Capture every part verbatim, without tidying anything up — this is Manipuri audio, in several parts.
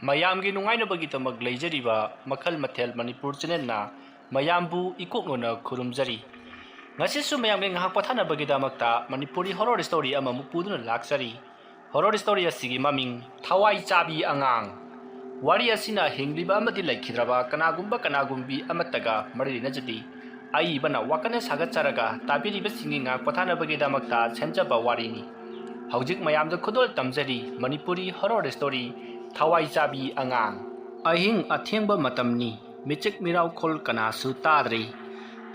ꯃꯌꯥꯝꯒꯤ ꯅꯨꯡꯉꯥꯏꯅꯕꯒꯤꯗꯃꯛ ꯂꯩꯖꯔꯤꯕ ꯃꯈꯜ ꯃꯊꯦꯜ ꯃꯅꯤꯄꯨꯔ ꯆꯦꯅꯦꯜꯅ ꯃꯌꯥꯝꯕꯨ ꯏꯀꯣꯛꯅꯣꯅ ꯈꯨꯔꯨꯝꯖꯔꯤ꯫ ꯉꯁꯤꯁꯨ ꯃꯌꯥꯝꯒꯤ ꯉꯥꯏꯍꯥꯛ ꯄꯣꯊꯥꯅꯕꯒꯤꯗꯃꯛꯇ ꯃꯅꯤꯄꯨꯔꯤ ꯍꯣꯔꯣꯔ ꯁ꯭ꯇꯣꯔꯤ ꯑꯃꯃꯨꯛ ꯄꯨꯗꯨꯅ ꯂꯥꯛꯆꯔꯤ꯫ ꯍꯣꯔꯣꯔ ꯁ꯭ꯇꯣꯔꯤ ꯑꯁꯤꯒꯤ ꯃꯃꯤꯡ ꯊꯋꯥꯏ ꯆꯥꯕꯤ ꯑꯉꯥꯡ꯫ ꯋꯥꯔꯤ ꯑꯁꯤꯅ ꯍꯤꯡꯂꯤꯕ ꯑꯃꯗꯤ ꯂꯩꯈꯤꯗ꯭ꯔꯕ ꯀꯅꯥꯒꯨꯝꯕ ꯀꯅꯥꯒꯨꯝꯕꯤ ꯑꯃꯠꯇꯒ ꯃꯔꯤ ꯂꯩꯅꯖꯗꯦ꯫ ꯑꯏꯕꯅ ꯋꯥꯀꯟꯅ ꯁꯥꯒꯠꯆꯔꯒ ꯇꯥꯕꯤꯔꯤꯕꯁꯤꯡꯒꯤ ꯉꯥꯏꯍꯥꯛ ꯄꯣꯊꯥꯅꯕꯒꯤꯗꯃꯛꯇ ꯁꯦꯝꯖꯕ ꯋꯥꯔꯤꯅꯤ꯫ ꯍꯧꯖꯤꯛ ꯃꯌꯥꯝꯗ ꯈꯨꯗꯣꯜ ꯇꯝꯖꯔꯤ ꯃꯅꯤꯄꯨꯔꯤ ꯍꯣꯔꯣꯔ ꯁ꯭ꯇꯣꯔꯤ ꯊꯋꯥꯏ ꯆꯥꯕꯤ ꯑꯉꯥꯡ꯫ ꯑꯍꯤꯡ ꯑꯊꯦꯡꯕ ꯃꯇꯝꯅꯤ꯫ ꯃꯤꯆꯤꯛ ꯃꯤꯔꯥꯎꯈꯣꯜ ꯀꯅꯥꯁꯨ ꯇꯥꯗ꯭ꯔꯦ꯫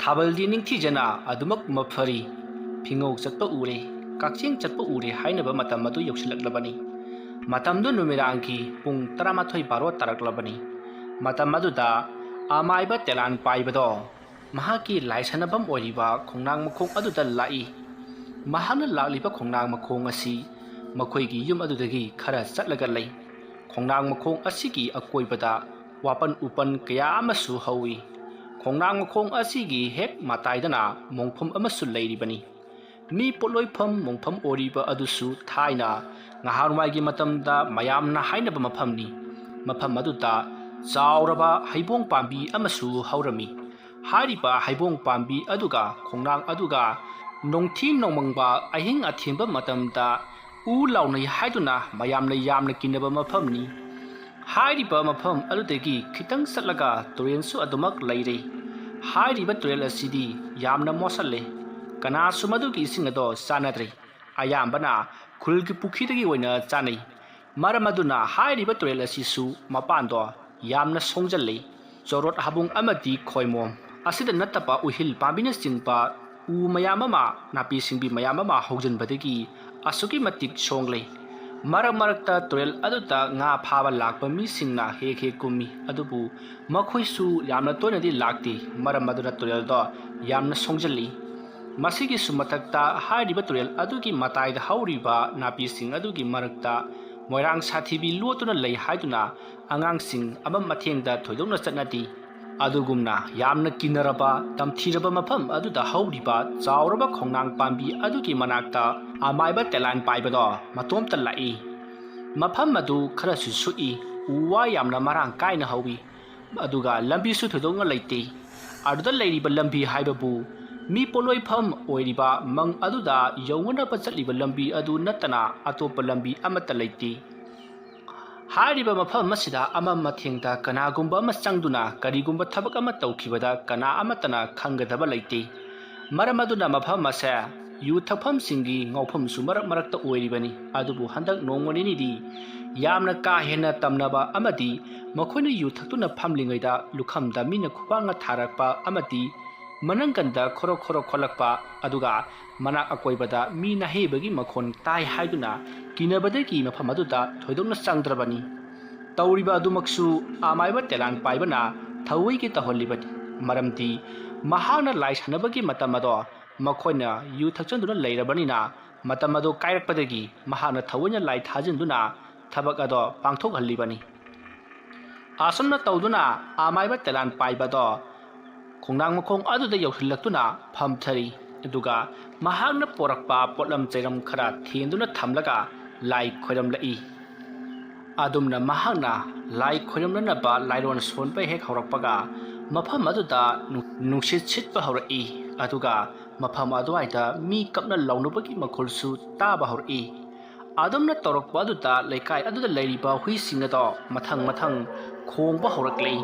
ꯊꯥꯕꯜꯗꯤ ꯅꯤꯡꯊꯤꯖꯅ ꯑꯗꯨꯃꯛ ꯃꯞꯐꯔꯤ꯫ ꯐꯤꯉꯧ ꯆꯠꯄ ꯎꯔꯦ, ꯀꯛꯆꯤꯡ ꯆꯠꯄ ꯎꯔꯦ ꯍꯥꯏꯅꯕ ꯃꯇꯝ ꯑꯗꯨ ꯌꯧꯁꯤꯜꯂꯛꯂꯕꯅꯤ꯫ ꯃꯇꯝꯗꯨ ꯅꯨꯃꯤꯗꯥꯡꯒꯤ ꯄꯨꯡ ꯇꯔꯥꯃꯥꯊꯣꯏ ꯕꯥꯔꯣ ꯇꯥꯔꯛꯂꯕꯅꯤ꯫ ꯃꯇꯝ ꯑꯗꯨꯗ ꯑꯃꯥꯏꯕ ꯇꯦꯂꯥꯟ ꯄꯥꯏꯕꯗꯣ ꯃꯍꯥꯛꯀꯤ ꯂꯥꯏ ꯁꯥꯟꯅꯐꯝ ꯑꯣꯏꯔꯤꯕ ꯈꯣꯡꯅꯥꯡ ꯃꯈꯣꯡ ꯑꯗꯨꯗ ꯂꯥꯛꯏ꯫ ꯃꯍꯥꯛꯅ ꯂꯥꯛꯂꯤꯕ ꯈꯣꯡꯅꯥꯡ ꯃꯈꯣꯡ ꯑꯁꯤ ꯃꯈꯣꯏꯒꯤ ꯌꯨꯝ ꯑꯗꯨꯗꯒꯤ ꯈꯔ ꯆꯠꯂꯒ ꯂꯩ꯫ ꯈꯣꯡꯅꯥꯡ ꯃꯈꯣꯡ ꯑꯁꯤꯒꯤ ꯑꯀꯣꯏꯕꯗ ꯋꯥꯄꯟ ꯎꯄꯟ ꯀꯌꯥ ꯑꯃꯁꯨ ꯍꯧꯏ꯫ ꯈꯣꯡꯅꯥꯡ ꯃꯈꯣꯡ ꯑꯁꯤꯒꯤ ꯍꯦꯛ ꯃꯇꯥꯏꯗꯅ ꯃꯣꯡꯐꯝ ꯑꯃꯁꯨ ꯂꯩꯔꯤꯕꯅꯤ꯫ ꯃꯤ ꯄꯣꯠꯂꯣꯏꯐꯝ ꯃꯣꯡꯐꯝ ꯑꯣꯏꯔꯤꯕ ꯑꯗꯨꯁꯨ ꯊꯥꯏꯅ ꯉꯍꯥꯟꯋꯥꯏꯒꯤ ꯃꯇꯝꯗ ꯃꯌꯥꯝꯅ ꯍꯥꯏꯅꯕ ꯃꯐꯝꯅꯤ꯫ ꯃꯐꯝ ꯑꯗꯨꯗ ꯆꯥꯎꯔꯕ ꯍꯩꯕꯣꯡ ꯄꯥꯝꯕꯤ ꯑꯃꯁꯨ ꯍꯧꯔꯝꯃꯤ꯫ ꯍꯥꯏꯔꯤꯕ ꯍꯩꯕꯣꯡ ꯄꯥꯝꯕꯤ ꯑꯗꯨꯒ ꯈꯣꯡꯅꯥꯡ ꯑꯗꯨꯒ ꯅꯣꯡꯊꯤ ꯅꯣꯡꯃꯪꯕ ꯑꯍꯤꯡ ꯑꯊꯦꯡꯕ ꯃꯇꯝꯗ ꯎ ꯂꯥꯎꯅꯩ ꯍꯥꯏꯗꯨꯅ ꯃꯌꯥꯝꯅ ꯌꯥꯝꯅ ꯀꯤꯅꯕ ꯃꯐꯝꯅꯤ꯫ ꯍꯥꯏꯔꯤꯕ ꯃꯐꯝ ꯑꯗꯨꯗꯒꯤ ꯈꯤꯇꯪ ꯆꯠꯂꯒ ꯇꯨꯔꯦꯜꯁꯨ ꯑꯗꯨꯃꯛ ꯂꯩꯔꯦ꯫ ꯍꯥꯏꯔꯤꯕ ꯇꯨꯔꯦꯜ ꯑꯁꯤꯗꯤ ꯌꯥꯝꯅ ꯃꯣꯠꯁꯜꯂꯦ꯫ ꯀꯅꯥꯁꯨ ꯃꯗꯨꯒꯤ ꯏꯁꯤꯡ ꯑꯗꯣ ꯆꯥꯅꯗ꯭ꯔꯦ꯫ ꯑꯌꯥꯝꯕꯅ ꯈꯨꯜꯒꯤ ꯄꯨꯈ꯭ꯔꯤꯗꯒꯤ ꯑꯣꯏꯅ ꯆꯥꯅꯩ꯫ ꯃꯔꯝ ꯑꯗꯨꯅ ꯍꯥꯏꯔꯤꯕ ꯇꯨꯔꯦꯜ ꯑꯁꯤꯁꯨ ꯃꯄꯥꯟꯗꯣ ꯌꯥꯝꯅ ꯁꯣꯡꯖꯜꯂꯤ꯫ ꯆꯣꯔꯣꯠ ꯍꯥꯕꯨꯡ ꯑꯃꯗꯤ ꯈꯣꯏꯃꯣꯝ ꯑꯁꯤꯗ ꯅꯠꯇꯕ ꯎꯍꯤꯜ ꯄꯥꯝꯕꯤꯅꯆꯤꯡꯕ ꯎ ꯃꯌꯥꯝ ꯑꯃ, ꯅꯥꯄꯤ ꯁꯤꯡꯕꯤ ꯃꯌꯥꯝ ꯑꯃ ꯍꯧꯖꯤꯟꯕꯗꯒꯤ ꯑꯁꯨꯛꯀꯤ ꯃꯇꯤꯛ ꯁꯣꯡꯂꯦ꯫ ꯃꯔꯛ ꯃꯔꯛꯇ ꯇꯨꯔꯦꯜ ꯑꯗꯨꯗ ꯉꯥ ꯐꯥꯕ ꯂꯥꯛꯄ ꯃꯤꯁꯤꯡꯅ ꯍꯦꯛ ꯍꯦꯛ ꯀꯨꯝꯃꯤ, ꯑꯗꯨꯕꯨ ꯃꯈꯣꯏꯁꯨ ꯌꯥꯝꯅ ꯇꯣꯏꯅꯗꯤ ꯂꯥꯛꯇꯦ, ꯃꯔꯝ ꯑꯗꯨꯅ ꯇꯨꯔꯦꯜꯗꯣ ꯌꯥꯝꯅ ꯁꯣꯡꯖꯜꯂꯤ꯫ ꯃꯁꯤꯒꯤꯁꯨ ꯃꯊꯛꯇ ꯍꯥꯏꯔꯤꯕ ꯇꯨꯔꯦꯜ ꯑꯗꯨꯒꯤ ꯃꯇꯥꯏꯗ ꯍꯧꯔꯤꯕ ꯅꯥꯄꯤꯁꯤꯡ ꯑꯗꯨꯒꯤ ꯃꯔꯛꯇ ꯃꯣꯏꯔꯥꯡ ꯁꯥꯊꯤꯕꯤ ꯂꯣꯠꯇꯨꯅ ꯂꯩ ꯍꯥꯏꯗꯨꯅ ꯑꯉꯥꯡꯁꯤꯡ ꯑꯃꯝ ꯑꯊꯦꯡꯗ ꯊꯣꯏꯗꯣꯛꯅ ꯆꯠꯅꯗꯦ꯫ ꯑꯗꯨꯒꯨꯝꯅ ꯌꯥꯝꯅ ꯀꯤꯅꯔꯕ, ꯇꯝꯊꯤꯔꯕ ꯃꯐꯝ ꯑꯗꯨꯗ ꯍꯧꯔꯤꯕ ꯆꯥꯎꯔꯕ ꯈꯣꯡꯅꯥꯡ ꯄꯥꯝꯕꯤ ꯑꯗꯨꯒꯤ ꯃꯅꯥꯛꯇ ꯑꯃꯥꯏꯕ ꯇꯦꯂꯥꯟ ꯄꯥꯏꯕꯗꯣ ꯃꯇꯣꯝꯇ ꯂꯥꯛꯏ꯫ ꯃꯐꯝ ꯑꯗꯨ ꯈꯔꯁꯨ ꯁꯨꯛꯏ꯫ ꯎ ꯋꯥ ꯌꯥꯝꯅ ꯃꯔꯥꯡ ꯀꯥꯏꯅ ꯍꯧꯏ꯫ ꯑꯗꯨꯒ ꯂꯝꯕꯤꯁꯨ ꯊꯣꯏꯗꯣꯛꯅ ꯂꯩꯇꯦ꯫ ꯑꯗꯨꯗ ꯂꯩꯔꯤꯕ ꯂꯝꯕꯤ ꯍꯥꯏꯕꯕꯨ ꯃꯤ ꯄꯣꯠꯂꯣꯏꯐꯝ ꯑꯣꯏꯔꯤꯕ ꯃꯪ ꯑꯗꯨꯗ ꯌꯧꯅꯅꯕ ꯆꯠꯂꯤꯕ ꯂꯝꯕꯤ ꯑꯗꯨ ꯅꯠꯇꯅ ꯑꯇꯣꯞꯄ ꯂꯝꯕꯤ ꯑꯃꯠꯇ ꯂꯩꯇꯦ꯫ ꯍꯥꯏꯔꯤꯕ ꯃꯐꯝ ꯑꯁꯤꯗ ꯑꯃꯝ ꯑꯊꯦꯡꯗ ꯀꯅꯥꯒꯨꯝꯕ ꯑꯃ ꯆꯪꯗꯨꯅ ꯀꯔꯤꯒꯨꯝꯕ ꯊꯕꯛ ꯑꯃ ꯇꯧꯈꯤꯕꯗ ꯀꯅꯥ ꯑꯃꯠꯇꯅ ꯈꯪꯒꯗꯕ ꯂꯩꯇꯦ꯫ ꯃꯔꯝ ꯑꯗꯨꯅ ꯃꯐꯝ ꯑꯁꯦ ꯌꯨ ꯊꯛꯐꯝꯁꯤꯡꯒꯤ ꯉꯥꯎꯐꯝꯁꯨ ꯃꯔꯛ ꯃꯔꯛꯇ ꯑꯣꯏꯔꯤꯕꯅꯤ꯫ ꯑꯗꯨꯕꯨ ꯍꯟꯗꯛ ꯅꯣꯡꯃ ꯅꯤꯅꯤꯗꯤ ꯌꯥꯝꯅ ꯀꯥ ꯍꯦꯟꯅ ꯇꯝꯅꯕ ꯑꯃꯗꯤ ꯃꯈꯣꯏꯅ ꯌꯨ ꯊꯛꯇꯨꯅ ꯐꯝꯂꯤꯉꯩꯗ ꯂꯨꯈꯝꯗ ꯃꯤꯅ ꯈꯨꯕꯥꯛꯅ ꯊꯥꯔꯛꯄ ꯑꯃꯗꯤ ꯃꯅꯪꯒꯟꯗ ꯈꯣꯔꯣ ꯈꯣꯔꯣ ꯈꯣꯠꯂꯛꯄ, ꯑꯗꯨꯒ ꯃꯅꯥꯛ ꯑꯀꯣꯏꯕꯗ ꯃꯤ ꯅꯥꯍꯩꯕꯒꯤ ꯃꯈꯣꯟ ꯇꯥꯏ ꯍꯥꯏꯗꯨꯅ ꯀꯤꯅꯕꯗꯒꯤ ꯃꯐꯝ ꯑꯗꯨꯗ ꯊꯣꯏꯗꯣꯛꯅ ꯆꯪꯗ꯭ꯔꯕꯅꯤ꯫ ꯇꯧꯔꯤꯕ ꯑꯗꯨꯃꯛꯁꯨ ꯑꯃꯥꯏꯕ ꯇꯦꯂꯥꯟ ꯄꯥꯏꯕꯅ ꯊꯑꯣꯏꯒꯤ ꯇꯧꯍꯜꯂꯤꯕꯅꯤ꯫ ꯃꯔꯝꯗꯤ ꯃꯍꯥꯛꯅ ꯂꯥꯏ ꯁꯥꯟꯅꯕꯒꯤ ꯃꯇꯝ ꯑꯗꯣ ꯃꯈꯣꯏꯅ ꯌꯨ ꯊꯛꯆꯟꯗꯨꯅ ꯂꯩꯔꯕꯅꯤꯅ, ꯃꯇꯝ ꯑꯗꯨ ꯀꯥꯏꯔꯛꯄꯗꯒꯤ ꯃꯍꯥꯛꯅ ꯊꯑꯣꯏꯅ ꯂꯥꯏ ꯊꯥꯖꯤꯟꯗꯨꯅ ꯊꯕꯛ ꯑꯗꯣ ꯄꯥꯡꯊꯣꯛꯍꯜꯂꯤꯕꯅꯤ꯫ ꯑꯁꯨꯝꯅ ꯇꯧꯗꯨꯅ ꯑꯃꯥꯏꯕ ꯇꯦꯂꯥꯟ ꯄꯥꯏꯕꯗꯣ ꯈꯣꯡꯅꯥꯡ ꯃꯈꯣꯡ ꯑꯗꯨꯗ ꯌꯧꯁꯤꯜꯂꯛꯇꯨꯅ ꯐꯝꯊꯔꯤ꯫ ꯑꯗꯨꯒ ꯃꯍꯥꯛꯅ ꯄꯣꯔꯛꯄ ꯄꯣꯠꯂꯝ ꯆꯩꯔꯝ ꯈꯔ ꯊꯦꯟꯗꯨꯅ ꯊꯝꯂꯒ ꯂꯥꯏ ꯈꯣꯏꯔꯝꯂꯛꯏ꯫ ꯑꯗꯨꯝꯅ ꯃꯍꯥꯛꯅ ꯂꯥꯏ ꯈꯣꯏꯔꯝꯅꯅꯕ ꯂꯥꯏꯔꯣꯟ ꯁꯣꯟꯕ ꯍꯦꯛ ꯍꯧꯔꯛꯄꯒ, ꯃꯐꯝ ꯑꯗꯨꯗ ꯅꯨꯡ-, ꯅꯨꯡꯁꯤꯠ ꯁꯤꯠꯄ ꯍꯧꯔꯛꯏ꯫ ꯑꯗꯨꯒ ꯃꯐꯝ ꯑꯗꯨꯋꯥꯏꯗ ꯃꯤ ꯀꯞꯅ ꯂꯥꯎꯅꯕꯒꯤ ꯃꯈꯣꯜꯁꯨ ꯇꯥꯕ ꯍꯧꯔꯛꯏ꯫ ꯑꯗꯨꯝꯅ ꯇꯧꯔꯛꯄ ꯑꯗꯨꯗ ꯂꯩꯀꯥꯏ ꯑꯗꯨꯗ ꯂꯩꯔꯤꯕ ꯍꯨꯏꯁꯤꯡ ꯑꯗꯣ ꯃꯊꯪ ꯃꯊꯪ ꯈꯣꯡꯕ ꯍꯧꯔꯛꯂꯦ꯫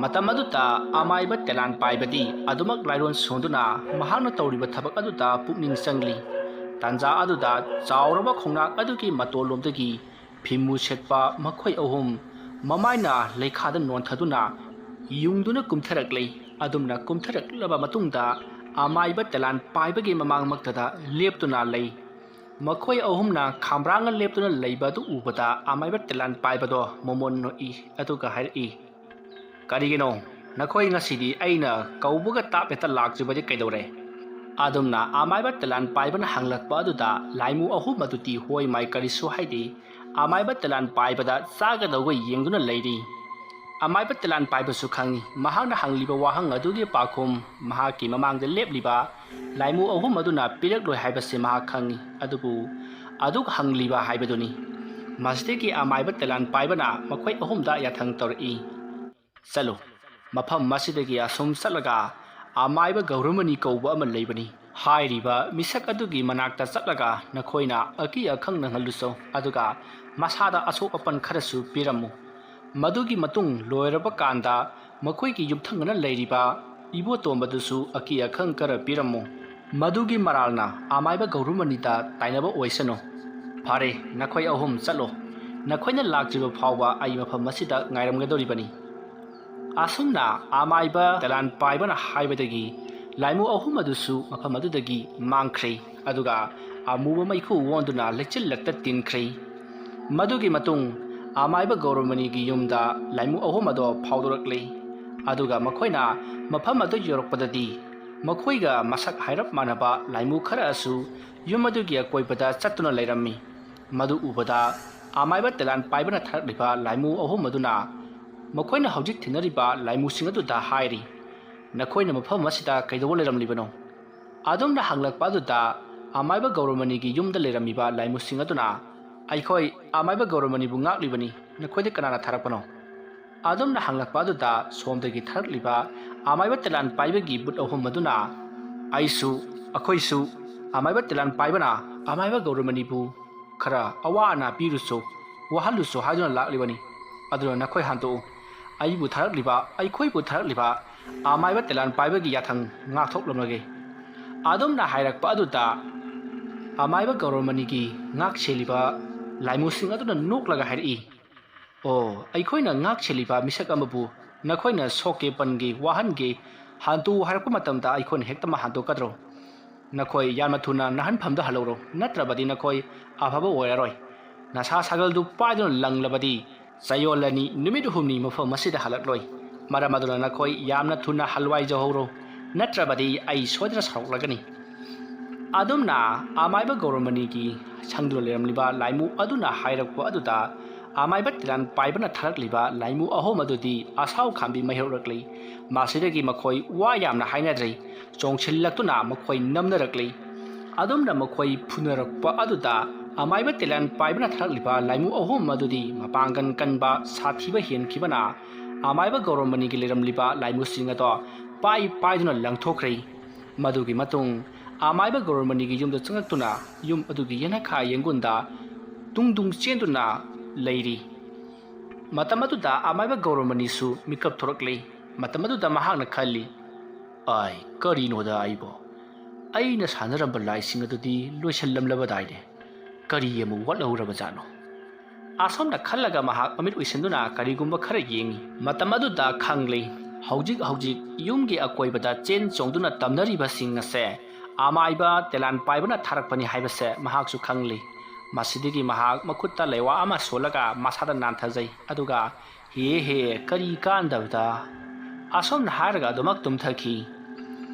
ꯃꯇꯝ ꯑꯗꯨꯗ ꯑꯃꯥꯏꯕ ꯇꯦꯂꯥꯟ ꯄꯥꯏꯕꯗꯤ ꯑꯗꯨꯃꯛ ꯂꯥꯏꯔꯣꯟ ꯁꯣꯟꯗꯨꯅ ꯃꯍꯥꯛꯅ ꯇꯧꯔꯤꯕ ꯊꯕꯛ ꯑꯗꯨꯗ ꯄꯨꯛꯅꯤꯡ ꯆꯪꯂꯤ꯫ ꯇꯥꯟꯖꯥ ꯑꯗꯨꯗ ꯆꯥꯎꯔꯕ ꯈꯣꯡꯅꯥꯡ ꯑꯗꯨꯒꯤ ꯃꯇꯣꯜꯂꯣꯝꯗꯒꯤ ꯐꯤꯃꯨ ꯁꯦꯠꯄ ꯃꯈꯣꯏ ꯑꯍꯨꯝ ꯃꯃꯥꯏꯅ ꯂꯩꯈꯥꯗ ꯅꯣꯟꯊꯗꯨꯅ ꯌꯨꯡꯗꯨꯅ ꯀꯨꯝꯊꯔꯛꯂꯦ꯫ ꯑꯗꯨꯝꯅ ꯀꯨꯝꯊꯔꯛꯂꯕ ꯃꯇꯨꯡꯗ ꯑꯃꯥꯏꯕ ꯇꯦꯂꯥꯟ ꯄꯥꯏꯕꯒꯤ ꯃꯃꯥꯡꯃꯛꯇꯗ ꯂꯦꯞꯇꯨꯅ ꯂꯩ꯫ ꯃꯈꯣꯏ ꯑꯍꯨꯝꯅ ꯈꯥꯝꯕ꯭ꯔꯥꯡꯅ ꯂꯦꯞꯇꯨꯅ ꯂꯩꯕ ꯑꯗꯨ ꯎꯕꯗ ꯑꯃꯥꯏꯕ ꯇꯦꯂꯥꯟ ꯄꯥꯏꯕꯗꯣ ꯃꯣꯃꯣꯟ ꯅꯣꯛꯏ꯫ ꯑꯗꯨꯒ ꯍꯥꯏꯔꯛꯏ, "ꯀꯔꯤꯒꯤꯅꯣ? ꯅꯈꯣꯏ ꯉꯁꯤꯗꯤ ꯑꯩꯅ ꯀꯧꯕꯒ ꯇꯥꯞ ꯍꯦꯛꯇ ꯂꯥꯛꯇ꯭ꯔꯤꯕꯗꯤ ꯀꯩꯗꯧꯔꯦ?" ꯑꯗꯨꯝꯅ ꯑꯃꯥꯏꯕ ꯇꯦꯂꯥꯟ ꯄꯥꯏꯕꯅ ꯍꯪꯂꯛꯄ ꯑꯗꯨꯗ ꯂꯥꯏꯃꯨ ꯑꯍꯨꯝ ꯑꯗꯨꯗꯤ ꯍꯣꯏ ꯃꯥꯏ ꯀꯔꯤꯁꯨ ꯍꯥꯏꯗꯦ꯫ ꯑꯃꯥꯏꯕ ꯇꯦꯂꯥꯟ ꯄꯥꯏꯕꯗ ꯆꯥꯒꯗꯧꯕ ꯌꯦꯡꯗꯨꯅ ꯂꯩꯔꯤ꯫ ꯑꯃꯥꯏꯕ ꯇꯦꯂꯥꯟ ꯄꯥꯏꯕꯁꯨ ꯈꯪꯏ, ꯃꯍꯥꯛꯅ ꯍꯪꯂꯤꯕ ꯋꯥꯍꯪ ꯑꯗꯨꯒꯤ ꯄꯥꯎꯈꯨꯝ ꯃꯍꯥꯛꯀꯤ ꯃꯃꯥꯡꯗ ꯂꯦꯞꯂꯤꯕ ꯂꯥꯏꯃꯨ ꯑꯍꯨꯝ ꯑꯗꯨꯅ ꯄꯤꯔꯛꯂꯣꯏ ꯍꯥꯏꯕꯁꯤ ꯃꯍꯥꯛ ꯈꯪꯏ꯫ ꯑꯗꯨꯕꯨ ꯑꯗꯨꯛ ꯍꯪꯂꯤꯕ ꯍꯥꯏꯕꯗꯨꯅꯤ꯫ ꯃꯁꯤꯗꯒꯤ ꯑꯃꯥꯏꯕ ꯇꯦꯂꯥꯟ ꯄꯥꯏꯕꯅ ꯃꯈꯣꯏ ꯑꯍꯨꯝꯗ ꯌꯥꯊꯪ ꯇꯧꯔꯛꯏ, "ꯆꯠꯂꯨ, ꯃꯐꯝ ꯑꯁꯤꯗꯒꯤ ꯑꯁꯨꯝ ꯆꯠꯂꯒ ꯑꯃꯥꯏꯕ ꯒꯧꯔꯃꯅꯤ ꯀꯧꯕ ꯑꯃ ꯂꯩꯕꯅꯤ꯫ ꯍꯥꯏꯔꯤꯕ ꯃꯤꯁꯛ ꯑꯗꯨꯒꯤ ꯃꯅꯥꯛꯇ ꯆꯠꯂꯒ ꯅꯈꯣꯏꯅ ꯑꯀꯤ ꯑꯈꯪ ꯅꯪꯍꯜꯂꯨꯆꯣ, ꯑꯗꯨꯒ ꯃꯁꯥꯗ ꯑꯁꯣꯛ ꯑꯄꯟ ꯈꯔꯁꯨ ꯄꯤꯔꯝꯃꯨ꯫ ꯃꯗꯨꯒꯤ ꯃꯇꯨꯡ ꯂꯣꯏꯔꯕ ꯀꯥꯟꯗ ꯃꯈꯣꯏꯒꯤ ꯌꯨꯝꯊꯪꯅꯅ ꯂꯩꯔꯤꯕ ꯏꯕꯣꯇꯣꯝꯕꯗꯨꯁꯨ ꯑꯀꯤ ꯑꯈꯪ ꯈꯔ ꯄꯤꯔꯝꯃꯨ꯫ ꯃꯗꯨꯒꯤ ꯃꯔꯥꯜꯅ ꯑꯃꯥꯏꯕ ꯒꯧꯔꯃꯅꯤꯗ ꯇꯥꯏꯅꯕ ꯑꯣꯏꯁꯅꯨ꯫ ꯐꯔꯦ, ꯅꯈꯣꯏ ꯑꯍꯨꯝ ꯆꯠꯂꯣ꯫ ꯅꯈꯣꯏꯅ ꯂꯥꯛꯇ꯭ꯔꯤꯕ ꯐꯥꯎꯕ ꯑꯩ ꯃꯐꯝ ꯑꯁꯤꯗ ꯉꯥꯏꯔꯝꯒꯗꯧꯔꯤꯕꯅꯤ"꯫ ꯑꯁꯨꯝꯅ ꯑꯃꯥꯏꯕ ꯇꯦꯂꯥꯟ ꯄꯥꯏꯕꯅ ꯍꯥꯏꯕꯗꯒꯤ ꯂꯥꯏꯃꯨ ꯑꯍꯨꯝ ꯑꯗꯨꯁꯨ ꯃꯐꯝ ꯑꯗꯨꯗꯒꯤ ꯃꯥꯡꯈ꯭ꯔꯦ, ꯑꯗꯨꯒ ꯑꯃꯨꯕ ꯃꯩꯈꯨ ꯑꯣꯟꯗꯨꯅ ꯂꯩꯆꯤꯜꯂꯛꯇ ꯇꯤꯟꯈ꯭ꯔꯦ꯫ ꯃꯗꯨꯒꯤ ꯃꯇꯨꯡ ꯑꯃꯥꯏꯕ ꯒꯧꯔꯃꯅꯤꯒꯤ ꯌꯨꯝꯗ ꯂꯥꯏꯃꯨ ꯑꯍꯨꯝ ꯑꯗꯣ ꯐꯥꯎꯗꯣꯔꯛꯂꯦ, ꯑꯗꯨꯒ ꯃꯈꯣꯏꯅ ꯃꯐꯝ ꯑꯗꯨ ꯌꯧꯔꯛꯄꯗꯗꯤ ꯃꯈꯣꯏꯒ ꯃꯁꯛ ꯍꯥꯏꯔꯞ ꯃꯥꯟꯅꯕ ꯂꯥꯏꯃꯨ ꯈꯔꯁꯨ ꯌꯨꯝ ꯑꯗꯨꯒꯤ ꯑꯀꯣꯏꯕꯗ ꯆꯠꯇꯨꯅ ꯂꯩꯔꯝꯃꯤ꯫ ꯃꯗꯨ ꯎꯕꯗ ꯑꯃꯥꯏꯕ ꯇꯦꯂꯥꯟ ꯄꯥꯏꯕꯅ ꯊꯥꯔꯛꯂꯤꯕ ꯂꯥꯏꯃꯨ ꯑꯍꯨꯝ ꯑꯗꯨꯅ ꯃꯈꯣꯏꯅ ꯍꯧꯖꯤꯛ ꯊꯦꯡꯅꯔꯤꯕ ꯂꯥꯏꯃꯨꯁꯤꯡ ꯑꯗꯨꯗ ꯍꯥꯏꯔꯤ, "ꯅꯈꯣꯏꯅ ꯃꯐꯝ ꯑꯁꯤꯗ ꯀꯩꯗꯧꯕ ꯂꯩꯔꯝꯂꯤꯕꯅꯣ?" ꯑꯗꯨꯝꯅ ꯍꯪꯂꯛꯄ ꯑꯗꯨꯗ ꯑꯃꯥꯏꯕ ꯒꯧꯔꯃꯅꯤꯒꯤ ꯌꯨꯝꯗ ꯂꯩꯔꯝꯃꯤꯕ ꯂꯥꯏꯃꯨꯁꯤꯡ ꯑꯗꯨꯅ, "ꯑꯩꯈꯣꯏ ꯑꯃꯥꯏꯕ ꯒꯧꯔꯃꯅꯤꯕꯨ ꯉꯥꯛꯂꯤꯕꯅꯤ, ꯅꯈꯣꯏꯗ ꯀꯅꯥꯅ ꯊꯥꯔꯛꯄꯅꯣ?" ꯑꯗꯨꯝꯅ ꯍꯪꯂꯛꯄ ꯑꯗꯨꯗ ꯁꯣꯝꯗꯒꯤ ꯊꯥꯔꯛꯂꯤꯕ ꯑꯃꯥꯏꯕ ꯇꯦꯂꯥꯟ ꯄꯥꯏꯕꯒꯤ ꯕꯨꯠ ꯑꯍꯨꯝ ꯑꯗꯨꯅ, "ꯑꯩꯁꯨ, ꯑꯩꯈꯣꯏꯁꯨ ꯑꯃꯥꯏꯕ ꯇꯦꯂꯥꯟ ꯄꯥꯏꯕꯅ ꯑꯃꯥꯏꯕ ꯒꯧꯔꯃꯅꯤꯕꯨ ꯈꯔ ꯑꯋꯥ ꯑꯅꯥ ꯄꯤꯔꯨꯆꯣ, ꯋꯥꯍꯜꯂꯨꯆꯣ ꯍꯥꯏꯗꯨꯅ ꯂꯥꯛꯂꯤꯕꯅꯤ꯫ ꯑꯗꯨꯅ ꯅꯈꯣꯏ ꯍꯟꯗꯣꯛꯎ꯫ ꯑꯩꯕꯨ ꯊꯥꯔꯛꯂꯤꯕ, ꯑꯩꯈꯣꯏꯕꯨ ꯊꯥꯔꯛꯂꯤꯕ ꯑꯃꯥꯏꯕ ꯇꯦꯂꯥꯟ ꯄꯥꯏꯕꯒꯤ ꯌꯥꯊꯪ ꯉꯥꯛꯊꯣꯛꯂꯝꯂꯒꯦ"꯫ ꯑꯗꯨꯝꯅ ꯍꯥꯏꯔꯛꯄ ꯑꯗꯨꯗ ꯑꯃꯥꯏꯕ ꯒꯧꯔꯃꯅꯤꯒꯤ ꯉꯥꯛ ꯁꯦꯜꯂꯤꯕ ꯂꯥꯏꯃꯨꯁꯤꯡ ꯑꯗꯨꯅ ꯅꯣꯛꯂꯒ ꯍꯥꯏꯔꯛꯏ, "ꯑꯣ, ꯑꯩꯈꯣꯏꯅ ꯉꯥꯛ ꯁꯦꯜꯂꯤꯕ ꯃꯤꯁꯛ ꯑꯃꯕꯨ ꯅꯈꯣꯏꯅ ꯁꯣꯛꯀꯦ ꯄꯟꯒꯦ ꯋꯥꯍꯟꯒꯦ ꯍꯟꯗꯣꯛꯎ ꯍꯥꯏꯔꯛꯄ ꯃꯇꯝꯗ ꯑꯩꯈꯣꯏꯅ ꯍꯦꯛꯇꯃꯛ ꯍꯟꯗꯣꯛꯀꯗ꯭ꯔꯣ? ꯅꯈꯣꯏ ꯌꯥꯝꯅ ꯊꯨꯅ ꯅꯍꯟꯐꯝꯗ ꯍꯜꯂꯧꯔꯣ, ꯅꯠꯇ꯭ꯔꯕꯗꯤ ꯅꯈꯣꯏ ꯑꯐꯕ ꯑꯣꯏꯔꯔꯣꯏ꯫ ꯅꯁꯥ ꯁꯥꯒꯜꯗꯨ ꯄꯥꯏꯗꯨꯅ ꯂꯪꯂꯕꯗꯤ ꯆꯌꯣꯜ ꯑꯅꯤ, ꯅꯨꯃꯤꯠ ꯍꯨꯝꯅꯤ ꯃꯐꯝ ꯑꯁꯤꯗ ꯍꯜꯂꯛꯂꯣꯏ꯫ ꯃꯔꯝ ꯑꯗꯨꯅ ꯅꯈꯣꯏ ꯌꯥꯝꯅ ꯊꯨꯅ ꯍꯜꯋꯥꯏꯖꯍꯧꯔꯣ, ꯅꯠꯇ꯭ꯔꯕꯗꯤ ꯑꯩ ꯁꯣꯏꯗꯅ ꯁꯥꯎꯔꯛꯂꯒꯅꯤ"꯫ ꯑꯗꯨꯝꯅ ꯑꯃꯥꯏꯕ ꯒꯧꯔꯃꯅꯤꯒꯤ ꯁꯪꯗꯨꯅ ꯂꯩꯔꯝꯂꯤꯕ ꯂꯥꯏꯃꯨ ꯑꯗꯨꯅ ꯍꯥꯏꯔꯛꯄ ꯑꯗꯨꯗ ꯑꯃꯥꯏꯕ ꯇꯦꯂꯥꯟ ꯄꯥꯏꯕꯅ ꯊꯥꯔꯛꯂꯤꯕ ꯂꯥꯏꯃꯨ ꯑꯍꯨꯝ ꯑꯗꯨꯗꯤ ꯑꯁꯥꯎ ꯈꯥꯝꯕꯤ ꯃꯥꯏꯌꯣꯛꯂꯛꯂꯤ꯫ ꯃꯁꯤꯗꯒꯤ ꯃꯈꯣꯏ ꯋꯥ ꯌꯥꯝꯅ ꯍꯥꯏꯅꯗ꯭ꯔꯦ꯫ ꯆꯣꯡꯁꯤꯜꯂꯛꯇꯨꯅ ꯃꯈꯣꯏ ꯅꯝꯅꯔꯛꯂꯤ꯫ ꯑꯗꯨꯝꯅ ꯃꯈꯣꯏ ꯐꯨꯅꯔꯛꯄ ꯑꯗꯨꯗ ꯑꯃꯥꯏꯕ ꯇꯦꯂꯥꯟ ꯄꯥꯏꯕꯅ ꯊꯥꯔꯛꯂꯤꯕ ꯂꯥꯏꯃꯨ ꯑꯍꯨꯝ ꯑꯗꯨꯗꯤ ꯃꯄꯥꯡꯒꯜ ꯀꯟꯕ, ꯁꯥꯊꯤꯕ ꯍꯦꯟꯈꯤꯕꯅ ꯑꯃꯥꯏꯕ ꯒꯧꯔꯃꯅꯤꯒꯤ ꯂꯩꯔꯝꯂꯤꯕ ꯂꯥꯏꯃꯨꯁꯤꯡ ꯑꯗꯣ ꯄꯥꯏ ꯄꯥꯏꯗꯨꯅ ꯂꯪꯊꯣꯛꯈ꯭ꯔꯦ꯫ ꯃꯗꯨꯒꯤ ꯃꯇꯨꯡ ꯑꯃꯥꯏꯕ ꯒꯧꯔꯃꯅꯤꯒꯤ ꯌꯨꯝꯗ ꯆꯪꯂꯛꯇꯨꯅ ꯌꯨꯝ ꯑꯗꯨꯒꯤ ꯌꯦꯅꯈꯥ ꯌꯦꯡꯒꯣꯟꯗ ꯇꯨꯡ ꯇꯨꯡ ꯆꯦꯟꯗꯨꯅ ꯂꯩꯔꯤ꯫ ꯃꯇꯝ ꯑꯗꯨꯗ ꯑꯃꯥꯏꯕ ꯒꯧꯔꯃꯅꯤꯁꯨ ꯃꯤꯀꯞ ꯊꯣꯔꯛꯂꯦ꯫ ꯃꯇꯝ ꯑꯗꯨꯗ ꯃꯍꯥꯛꯅ ꯈꯜꯂꯤ, "ꯑꯥꯏ, ꯀꯔꯤꯅꯣꯗ ꯑꯩꯕꯣ? ꯑꯩꯅ ꯁꯥꯟꯅꯔꯝꯕ ꯂꯥꯏꯁꯤꯡ ꯑꯗꯨꯗꯤ ꯂꯣꯏꯁꯤꯜꯂꯝꯂꯕꯗꯥꯏꯅꯦ꯫ ꯀꯔꯤ ꯑꯃꯨꯛ ꯋꯥꯠꯍꯧꯔꯕꯖꯥꯠꯅꯣ?" ꯑꯁꯣꯝꯅ ꯈꯜꯂꯒ ꯃꯍꯥꯛ ꯃꯃꯤꯠ ꯎꯏꯁꯤꯟꯗꯨꯅ ꯀꯔꯤꯒꯨꯝꯕ ꯈꯔ ꯌꯦꯡꯉꯤ꯫ ꯃꯇꯝ ꯑꯗꯨꯗ ꯈꯪꯂꯦ, ꯍꯧꯖꯤꯛ ꯍꯧꯖꯤꯛ ꯌꯨꯝꯒꯤ ꯑꯀꯣꯏꯕꯗ ꯆꯦꯟ ꯆꯣꯡꯗꯨꯅ ꯇꯝꯅꯔꯤꯕꯁꯤꯡ ꯑꯁꯦ ꯑꯃꯥꯏꯕ ꯇꯦꯂꯥꯟ ꯄꯥꯏꯕꯅ ꯊꯥꯔꯛꯄꯅꯤ ꯍꯥꯏꯕꯁꯦ ꯃꯍꯥꯛꯁꯨ ꯈꯪꯂꯤ꯫ ꯃꯁꯤꯗꯒꯤ ꯃꯍꯥꯛ ꯃꯈꯨꯠꯇ ꯂꯩꯋꯥ ꯑꯃ ꯁꯣꯜꯂꯒ ꯃꯁꯥꯗ ꯅꯥꯟꯊꯖꯩ, ꯑꯗꯨꯒ "ꯍꯦ ꯍꯦ, ꯀꯔꯤ ꯀꯥꯟꯗꯕꯗ?" ꯑꯁꯣꯝꯅ ꯍꯥꯏꯔꯒ ꯑꯗꯨꯃꯛ ꯇꯨꯝꯊꯈꯤ꯫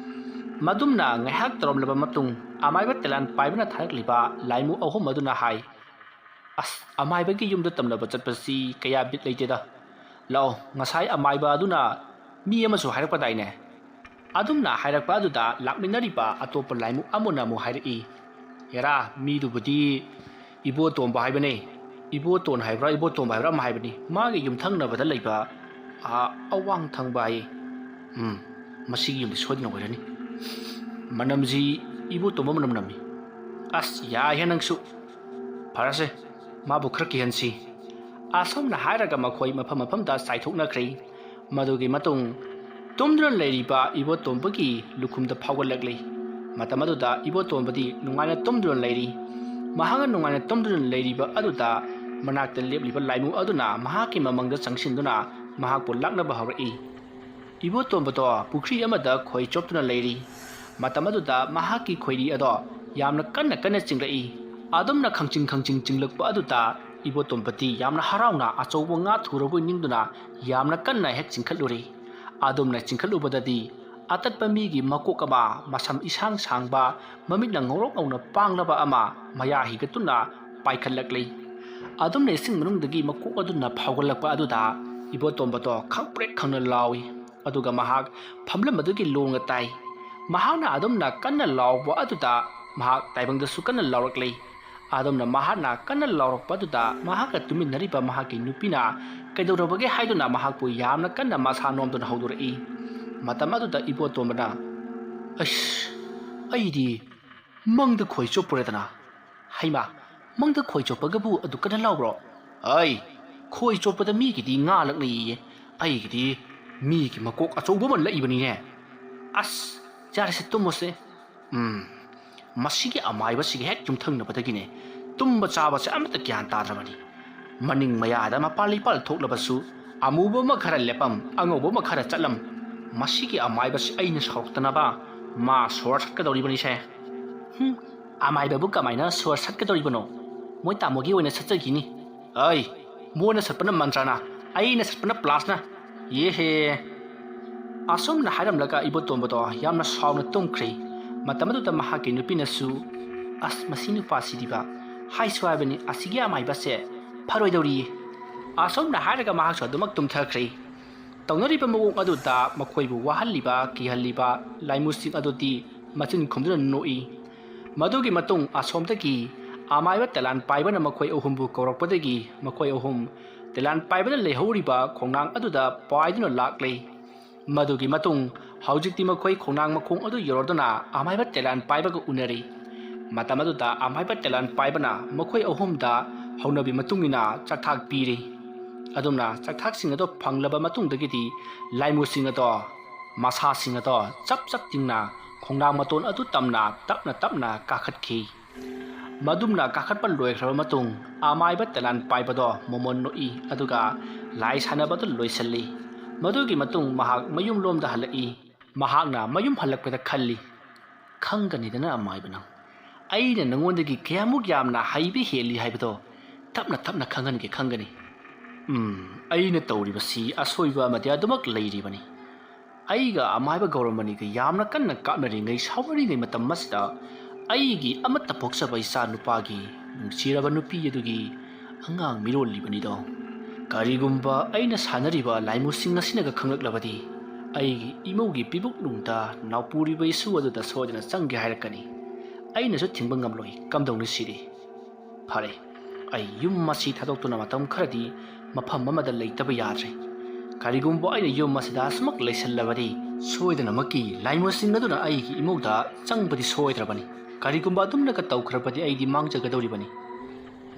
ꯃꯗꯨꯝꯅ ꯉꯥꯏꯍꯥꯛ ꯇꯧꯔꯝꯂꯕ ꯃꯇꯨꯡ ꯑꯃꯥꯏꯕ ꯇꯦꯂꯥꯟ ꯄꯥꯏꯕꯅ ꯊꯥꯔꯛꯂꯤꯕ ꯂꯥꯏꯃꯨ ꯑꯍꯨꯝ ꯑꯗꯨꯅ ꯍꯥꯏ, "ꯑꯁ, ꯑꯃꯥꯏꯕꯒꯤ ꯌꯨꯝꯗ ꯇꯝꯅꯕ ꯆꯠꯄꯁꯤ ꯀꯌꯥ ꯕꯤꯠ ꯂꯩꯇꯦꯗ꯫ ꯂꯥꯛꯑꯣ, ꯉꯁꯥꯏ ꯑꯃꯥꯏꯕ ꯑꯗꯨꯅ ꯃꯤ ꯑꯃꯁꯨ ꯍꯥꯏꯔꯛꯄꯗꯥꯏꯅꯦ?" ꯑꯗꯨꯝꯅ ꯍꯥꯏꯔꯛꯄ ꯑꯗꯨꯗ ꯂꯥꯛꯃꯤꯟꯅꯔꯤꯕ ꯑꯇꯣꯞꯄ ꯂꯥꯏꯃꯨ ꯑꯃꯅ ꯑꯃꯨꯛ ꯍꯥꯏꯔꯛꯏ, "ꯍꯦꯔꯥ, ꯃꯤꯗꯨꯕꯨꯗꯤ ꯏꯕꯣꯇꯣꯝꯕ ꯍꯥꯏꯕꯅꯦ, ꯏꯕꯣꯇꯣꯟ ꯍꯥꯏꯕ꯭ꯔꯥ ꯏꯕꯣꯇꯣꯝꯕ ꯍꯥꯏꯕ꯭ꯔꯥ ꯑꯃ ꯍꯥꯏꯕꯅꯤ, ꯃꯥꯒꯤ ꯌꯨꯝꯊꯪꯅꯕꯗ ꯂꯩꯕ, ꯑꯥ, ꯑꯋꯥꯡ ꯊꯪꯕ ꯍꯥꯏꯌꯦ꯫ ꯎꯝ, ꯃꯁꯤꯒꯤ ꯌꯨꯝꯗꯤ ꯁꯣꯏꯗꯅ ꯑꯣꯏꯔꯅꯤ꯫ ꯃꯅꯝꯁꯤ ꯏꯕꯣꯇꯣꯝꯕ ꯃꯅꯝ ꯅꯝꯃꯤ꯫ ꯑꯁ, ꯌꯥꯏꯍꯦ ꯅꯪꯁꯨ꯫ ꯐꯔꯁꯦ, ꯃꯥꯕꯨ ꯈꯔ ꯀꯤꯍꯟꯁꯤ꯫" ꯑꯁꯨꯝꯅ ꯍꯥꯏꯔꯒ ꯃꯈꯣꯏ ꯃꯐꯝ ꯃꯐꯝꯗ ꯆꯥꯏꯊꯣꯛꯅꯈ꯭ꯔꯦ꯫ ꯃꯗꯨꯒꯤ ꯃꯇꯨꯡ ꯇꯨꯝꯗꯨꯅ ꯂꯩꯔꯤꯕ ꯏꯕꯣꯇꯣꯝꯕꯒꯤ ꯂꯨꯈꯨꯝꯗ ꯐꯥꯎꯒꯠꯂꯛꯂꯤ꯫ ꯃꯇꯝ ꯑꯗꯨꯗ ꯏꯕꯣꯇꯣꯝꯕꯗꯤ ꯅꯨꯡꯉꯥꯏꯅ ꯇꯨꯝꯗꯨꯅ ꯂꯩꯔꯤ꯫ ꯃꯍꯥꯛꯅ ꯅꯨꯡꯉꯥꯏꯅ ꯇꯨꯝꯗꯨꯅ ꯂꯩꯔꯤꯕ ꯑꯗꯨꯗ ꯃꯅꯥꯛꯇ ꯂꯦꯞꯂꯤꯕ ꯂꯥꯏꯃꯨ ꯑꯗꯨꯅ ꯃꯍꯥꯛꯀꯤ ꯃꯃꯪꯗ ꯆꯪꯁꯤꯟꯗꯨꯅ ꯃꯍꯥꯛꯄꯨ ꯂꯥꯛꯅꯕ ꯍꯧꯔꯛꯏ꯫ ꯏꯕꯣꯇꯣꯝꯕꯗꯣ ꯄꯨꯈ꯭ꯔꯤ ꯑꯃꯗ ꯈꯣꯏ ꯆꯣꯞꯇꯨꯅ ꯂꯩꯔꯤ꯫ ꯃꯇꯝ ꯑꯗꯨꯗ ꯃꯍꯥꯛꯀꯤ ꯈꯣꯏꯔꯤ ꯑꯗꯣ ꯌꯥꯝꯅ ꯀꯟꯅ ꯀꯟꯅ ꯆꯤꯡꯂꯛꯏ꯫ ꯑꯗꯨꯝꯅ ꯈꯪꯆꯤꯡ ꯈꯪꯆꯤꯡ ꯆꯤꯡꯂꯛꯄ ꯑꯗꯨꯗ ꯏꯕꯣꯇꯣꯝꯕꯗꯤ ꯌꯥꯝꯅ ꯍꯔꯥꯎꯅ ꯑꯆꯧꯕ ꯉꯥ ꯊꯨꯔꯕꯣꯏ ꯅꯤꯡꯗꯨꯅ ꯌꯥꯝꯅ ꯀꯟꯅ ꯍꯦꯛ ꯆꯤꯡꯈꯠꯂꯨꯔꯦ꯫ ꯑꯗꯨꯝꯅ ꯆꯤꯡꯈꯠꯂꯨꯕꯗꯗꯤ ꯑꯇꯠꯄ ꯃꯤꯒꯤ ꯃꯀꯣꯛ ꯑꯃ, ꯃꯁꯝ ꯏꯁꯥꯡ ꯁꯥꯡꯕ, ꯃꯃꯤꯠꯅ ꯉꯧꯔꯣꯛ ꯉꯧꯅ ꯄꯥꯡꯂꯕ ꯑꯃ ꯃꯌꯥ ꯍꯤꯒꯠꯇꯨꯅ ꯄꯥꯏꯈꯠꯂꯛꯂꯤ꯫ ꯑꯗꯨꯝꯅ ꯏꯁꯤꯡ ꯃꯅꯨꯡꯗꯒꯤ ꯃꯀꯣꯛ ꯑꯗꯨꯅ ꯐꯥꯎꯒꯠꯂꯛꯄ ꯑꯗꯨꯗ ꯏꯕꯣꯇꯣꯝꯕꯗꯣ ꯈꯪꯄ꯭ꯔꯦꯛ ꯈꯪꯅ ꯂꯥꯎꯏ꯫ ꯑꯗꯨꯒ ꯃꯍꯥꯛ ꯐꯝꯂꯝꯕꯗꯨꯒꯤ ꯂꯣꯡꯅ ꯇꯥꯏ꯫ ꯃꯍꯥꯛꯅ ꯑꯗꯨꯝꯅ ꯀꯟꯅ ꯂꯥꯎꯕ ꯑꯗꯨꯗ ꯃꯍꯥꯛ ꯇꯥꯏꯕꯪꯗꯁꯨ ꯀꯟꯅ ꯂꯥꯎꯔꯛꯂꯤ꯫ ꯑꯗꯨꯝꯅ ꯃꯍꯥꯛꯅ ꯀꯟꯅ ꯂꯥꯎꯔꯛꯄ ꯑꯗꯨꯗ ꯃꯍꯥꯛꯀ ꯇꯨꯃꯤꯟꯅꯔꯤꯕ ꯃꯍꯥꯛꯀꯤ ꯅꯨꯄꯤꯅ ꯀꯩꯗꯧꯔꯕꯒꯦ ꯍꯥꯏꯗꯨꯅ ꯃꯍꯥꯛꯄꯨ ꯌꯥꯝꯅ ꯀꯟꯅ ꯃꯁꯥ ꯅꯣꯝꯗꯨꯅ ꯍꯧꯗꯣꯔꯛꯏ꯫ ꯃꯇꯝ ꯑꯗꯨꯗ ꯏꯕꯣꯇꯣꯝꯕꯅ, "ꯑꯩꯁ, ꯑꯩꯗꯤ ꯃꯪꯗ ꯈꯣꯏ ꯆꯣꯞꯄꯨꯔꯦꯗꯅ꯫ ꯍꯩꯃꯥ, ꯃꯪꯗ ꯈꯣꯏ ꯆꯣꯞꯄꯒꯕꯨ ꯑꯗꯨ ꯀꯟꯅ ꯂꯥꯎꯕ꯭ꯔꯣ? ꯑꯩ, ꯈꯣꯏ ꯆꯣꯞꯄꯗ ꯃꯤꯒꯤꯗꯤ ꯉꯥ ꯂꯛꯅꯩꯌꯦ, ꯑꯩꯒꯤꯗꯤ ꯃꯤꯒꯤ ꯃꯀꯣꯛ ꯑꯆꯧꯕ ꯑꯃ ꯂꯛꯏꯕꯅꯤꯅꯦ꯫ ꯑꯁ, ꯌꯥꯔꯦꯁꯦ, ꯇꯨꯝꯃꯣꯁꯦ꯫ ꯎꯝ, ꯃꯁꯤꯒꯤ ꯑꯃꯥꯏꯕꯁꯤꯒ ꯍꯦꯛ ꯌꯨꯝꯊꯪꯅꯕꯗꯒꯤꯅꯦ ꯇꯨꯝꯕ ꯆꯥꯕꯁꯦ ꯑꯃꯠꯇ ꯒ꯭ꯌꯥꯟ ꯇꯥꯗ꯭ꯔꯕꯅꯤ꯫ ꯃꯅꯤꯡ ꯃꯌꯥꯗ ꯃꯄꯥꯜ ꯏꯄꯥꯜ ꯊꯣꯛꯂꯕꯁꯨ ꯑꯃꯨꯕ ꯑꯃ ꯈꯔ ꯂꯦꯞꯄꯝ, ꯑꯉꯧꯕ ꯑꯃ ꯈꯔ ꯆꯠꯂꯝ꯫ ꯃꯁꯤꯒꯤ ꯑꯃꯥꯏꯕꯁꯤ ꯑꯩꯅ ꯁꯥꯎꯔꯛꯇꯅꯕ ꯃꯥ ꯁꯣꯔ ꯁꯠꯀꯗꯧꯔꯤꯕꯅꯤꯁꯦ꯫ ꯍꯨꯝ, ꯑꯃꯥꯏꯕꯕꯨ ꯀꯃꯥꯏꯅ ꯁꯣꯔ ꯁꯠꯀꯗꯧꯔꯤꯕꯅꯣ? ꯃꯣꯏ ꯇꯥꯃꯣꯒꯤ ꯑꯣꯏꯅ ꯁꯠꯆꯈꯤꯅꯤ꯫ ꯑꯩ, ꯃꯣꯏꯅ ꯁꯠꯄꯅ ꯃꯟꯇ꯭ꯔꯅ, ꯑꯩꯅ ꯁꯠꯄꯅ ꯄ꯭ꯂꯥꯁꯅ꯫ ꯌꯦꯍꯦ!" ꯑꯁꯨꯝꯅ ꯍꯥꯏꯔꯝꯂꯒ ꯏꯕꯣꯇꯣꯝꯕꯗꯣ ꯌꯥꯝꯅ ꯁꯥꯎꯅ ꯇꯨꯝꯈ꯭ꯔꯦ꯫ ꯃꯇꯝ ꯑꯗꯨꯗ ꯃꯍꯥꯛꯀꯤ ꯅꯨꯄꯤꯅꯁꯨ, "ꯑꯁ, ꯃꯁꯤ ꯅꯨꯄꯥꯁꯤꯗꯤꯕ, ꯍꯥꯏꯁꯨ ꯍꯥꯏꯕꯅꯤ, ꯑꯁꯤꯒꯤ ꯑꯃꯥꯏꯕꯁꯦ ꯐꯔꯣꯏꯗꯧꯔꯤꯌꯦ"꯫ ꯑꯁꯨꯝꯅ ꯍꯥꯏꯔꯒ ꯃꯍꯥꯛꯁꯨ ꯑꯗꯨꯃꯛ ꯇꯨꯝꯊꯈ꯭ꯔꯦ꯫ ꯇꯧꯅꯔꯤꯕ ꯃꯑꯣꯡ ꯑꯗꯨꯗ ꯃꯈꯣꯏꯕꯨ ꯋꯥꯍꯜꯂꯤꯕ, ꯀꯤꯍꯜꯂꯤꯕ ꯂꯥꯏꯃꯨꯁꯤꯡ ꯑꯗꯨꯗꯤ ꯃꯆꯤꯟ ꯈꯨꯝꯗꯨꯅ ꯅꯣꯛꯏ꯫ ꯃꯗꯨꯒꯤ ꯃꯇꯨꯡ ꯑꯁꯣꯝꯗꯒꯤ ꯑꯃꯥꯏꯕ ꯇꯦꯂꯥꯟ ꯄꯥꯏꯕꯅ ꯃꯈꯣꯏ ꯑꯍꯨꯝꯕꯨ ꯀꯧꯔꯛꯄꯗꯒꯤ ꯃꯈꯣꯏ ꯑꯍꯨꯝ ꯇꯦꯂꯥꯟ ꯄꯥꯏꯕꯅ ꯂꯩꯍꯧꯔꯤꯕ ꯈꯣꯡꯅꯥꯡ ꯑꯗꯨꯗ ꯄꯥꯏꯗꯨꯅ ꯂꯥꯛꯂꯦ꯫ ꯃꯗꯨꯒꯤ ꯃꯇꯨꯡ ꯍꯧꯖꯤꯛꯇꯤ ꯃꯈꯣꯏ ꯈꯣꯡꯅꯥꯡ ꯃꯈꯣꯡ ꯑꯗꯨ ꯌꯧꯔꯗꯨꯅ ꯑꯃꯥꯏꯕ ꯇꯦꯂꯥꯟ ꯄꯥꯏꯕꯒ ꯎꯅꯔꯤ꯫ ꯃꯇꯝ ꯑꯗꯨꯗ ꯑꯃꯥꯏꯕ ꯇꯦꯂꯥꯟ ꯄꯥꯏꯕꯅ ꯃꯈꯣꯏ ꯑꯍꯨꯝꯗ ꯍꯧꯅꯕꯤ ꯃꯇꯨꯡ ꯏꯟꯅ ꯆꯥꯛꯊꯥꯛ ꯄꯤꯔꯤ꯫ ꯑꯗꯨꯝꯅ ꯆꯥꯛꯊꯥꯛꯁꯤꯡ ꯑꯗꯣ ꯐꯪꯂꯕ ꯃꯇꯨꯡꯗꯒꯤꯗꯤ ꯂꯥꯏꯃꯨꯁꯤꯡ ꯑꯗꯣ, ꯃꯁꯥꯁꯤꯡ ꯑꯗꯣ ꯆꯞ ꯆꯞ ꯇꯤꯡꯅ ꯈꯣꯡꯅꯥꯡ ꯃꯇꯣꯟ ꯑꯗꯨ ꯇꯝꯅ ꯇꯞꯅ ꯇꯞꯅ ꯀꯥꯈꯠꯈꯤ꯫ ꯃꯗꯨꯝꯅ ꯀꯥꯈꯠꯄ ꯂꯣꯏꯈ꯭ꯔꯕ ꯃꯇꯨꯡ ꯑꯃꯥꯏꯕ ꯇꯦꯂꯥꯟ ꯄꯥꯏꯕꯗꯣ ꯃꯣꯃꯣꯟ ꯅꯣꯛꯏ, ꯑꯗꯨꯒ ꯂꯥꯏ ꯁꯥꯟꯅꯕꯗꯨ ꯂꯣꯏꯁꯤꯜꯂꯤ꯫ ꯃꯗꯨꯒꯤ ꯃꯇꯨꯡ ꯃꯍꯥꯛ ꯃꯌꯨꯝꯂꯣꯝꯗ ꯍꯜꯂꯛꯏ꯫ ꯃꯍꯥꯛꯅ ꯃꯌꯨꯝ ꯍꯜꯂꯛꯄꯗ ꯈꯜꯂꯤ, "ꯈꯪꯒꯅꯤꯗꯅ ꯑꯃꯥꯏꯕ ꯅꯪ, ꯑꯩꯅ ꯅꯉꯣꯟꯗꯒꯤ ꯀꯌꯥꯃꯨꯛ ꯌꯥꯝꯅ ꯍꯩꯕ ꯍꯦꯜꯂꯤ ꯍꯥꯏꯕꯗꯣ ꯇꯞꯅ ꯇꯞꯅ ꯈꯪꯍꯟꯒꯦ ꯈꯪꯒꯅꯤ꯫ ꯎꯝ, ꯑꯩꯅ ꯇꯧꯔꯤꯕꯁꯤ ꯑꯁꯣꯏꯕ ꯑꯃꯗꯤ ꯑꯗꯨꯃꯛ ꯂꯩꯔꯤꯕꯅꯤ꯫ ꯑꯩꯒ ꯑꯃꯥꯏꯕ ꯒꯧꯔꯃꯅꯤꯒ ꯌꯥꯝꯅ ꯀꯟꯅ ꯀꯥꯞꯅꯔꯤꯉꯩ, ꯁꯥꯎꯅꯔꯤꯉꯩ ꯃꯇꯝ ꯑꯁꯤꯗ ꯑꯩꯒꯤ ꯑꯃꯠꯇ ꯄꯣꯛꯆꯕ ꯏꯆꯥ ꯅꯨꯄꯥꯒꯤ ꯅꯨꯡꯁꯤꯔꯕ ꯅꯨꯄꯤ ꯑꯗꯨꯒꯤ ꯑꯉꯥꯡ ꯃꯤꯔꯣꯜꯂꯤꯕꯅꯤꯗꯣ꯫ ꯀꯔꯤꯒꯨꯝꯕ ꯑꯩꯅ ꯁꯥꯟꯅꯔꯤꯕ ꯂꯥꯏꯃꯨꯁꯤꯡ ꯑꯁꯤꯅꯒ ꯈꯪꯂꯛꯂꯕꯗꯤ ꯑꯩꯒꯤ ꯏꯃꯧꯒꯤ ꯄꯤꯕꯨꯛꯅꯨꯡꯗ ꯅꯥꯎꯄꯨꯔꯤꯕ ꯏꯁꯨ ꯑꯗꯨꯗ ꯁꯣꯏꯗꯅ ꯆꯪꯒꯦ ꯍꯥꯏꯔꯛꯀꯅꯤ꯫ ꯑꯩꯅꯁꯨ ꯊꯤꯡꯕ ꯉꯝꯂꯣꯏ꯫ ꯀꯝꯗꯧꯅꯤ ꯁꯤꯗꯤ?" ꯐꯔꯦ, ꯑꯩ ꯌꯨꯝ ꯑꯁꯤ ꯊꯥꯗꯣꯛꯇꯨꯅ ꯃꯇꯝ ꯈꯔꯗꯤ ꯃꯐꯝ ꯑꯃꯗ ꯂꯩꯇꯕ ꯌꯥꯗ꯭ꯔꯦ꯫ ꯀꯔꯤꯒꯨꯝꯕ ꯑꯩꯅ ꯌꯨꯝ ꯑꯁꯤꯗ ꯑꯁꯨꯃꯛ ꯂꯩꯁꯜꯂꯕꯗꯤ ꯁꯣꯏꯗꯅꯃꯛꯀꯤ ꯂꯥꯏꯃꯨꯁꯤꯡ ꯑꯗꯨꯅ ꯑꯩꯒꯤ ꯏꯃꯨꯡꯗ ꯆꯪꯕꯗꯤ ꯁꯣꯏꯗ꯭ꯔꯕꯅꯤ꯫ ꯀꯔꯤꯒꯨꯝꯕ ꯑꯗꯨꯝꯅꯒ ꯇꯧꯈ꯭ꯔꯕꯗꯤ ꯑꯩꯗꯤ ꯃꯥꯡꯖꯒꯗꯧꯔꯤꯕꯅꯤ꯫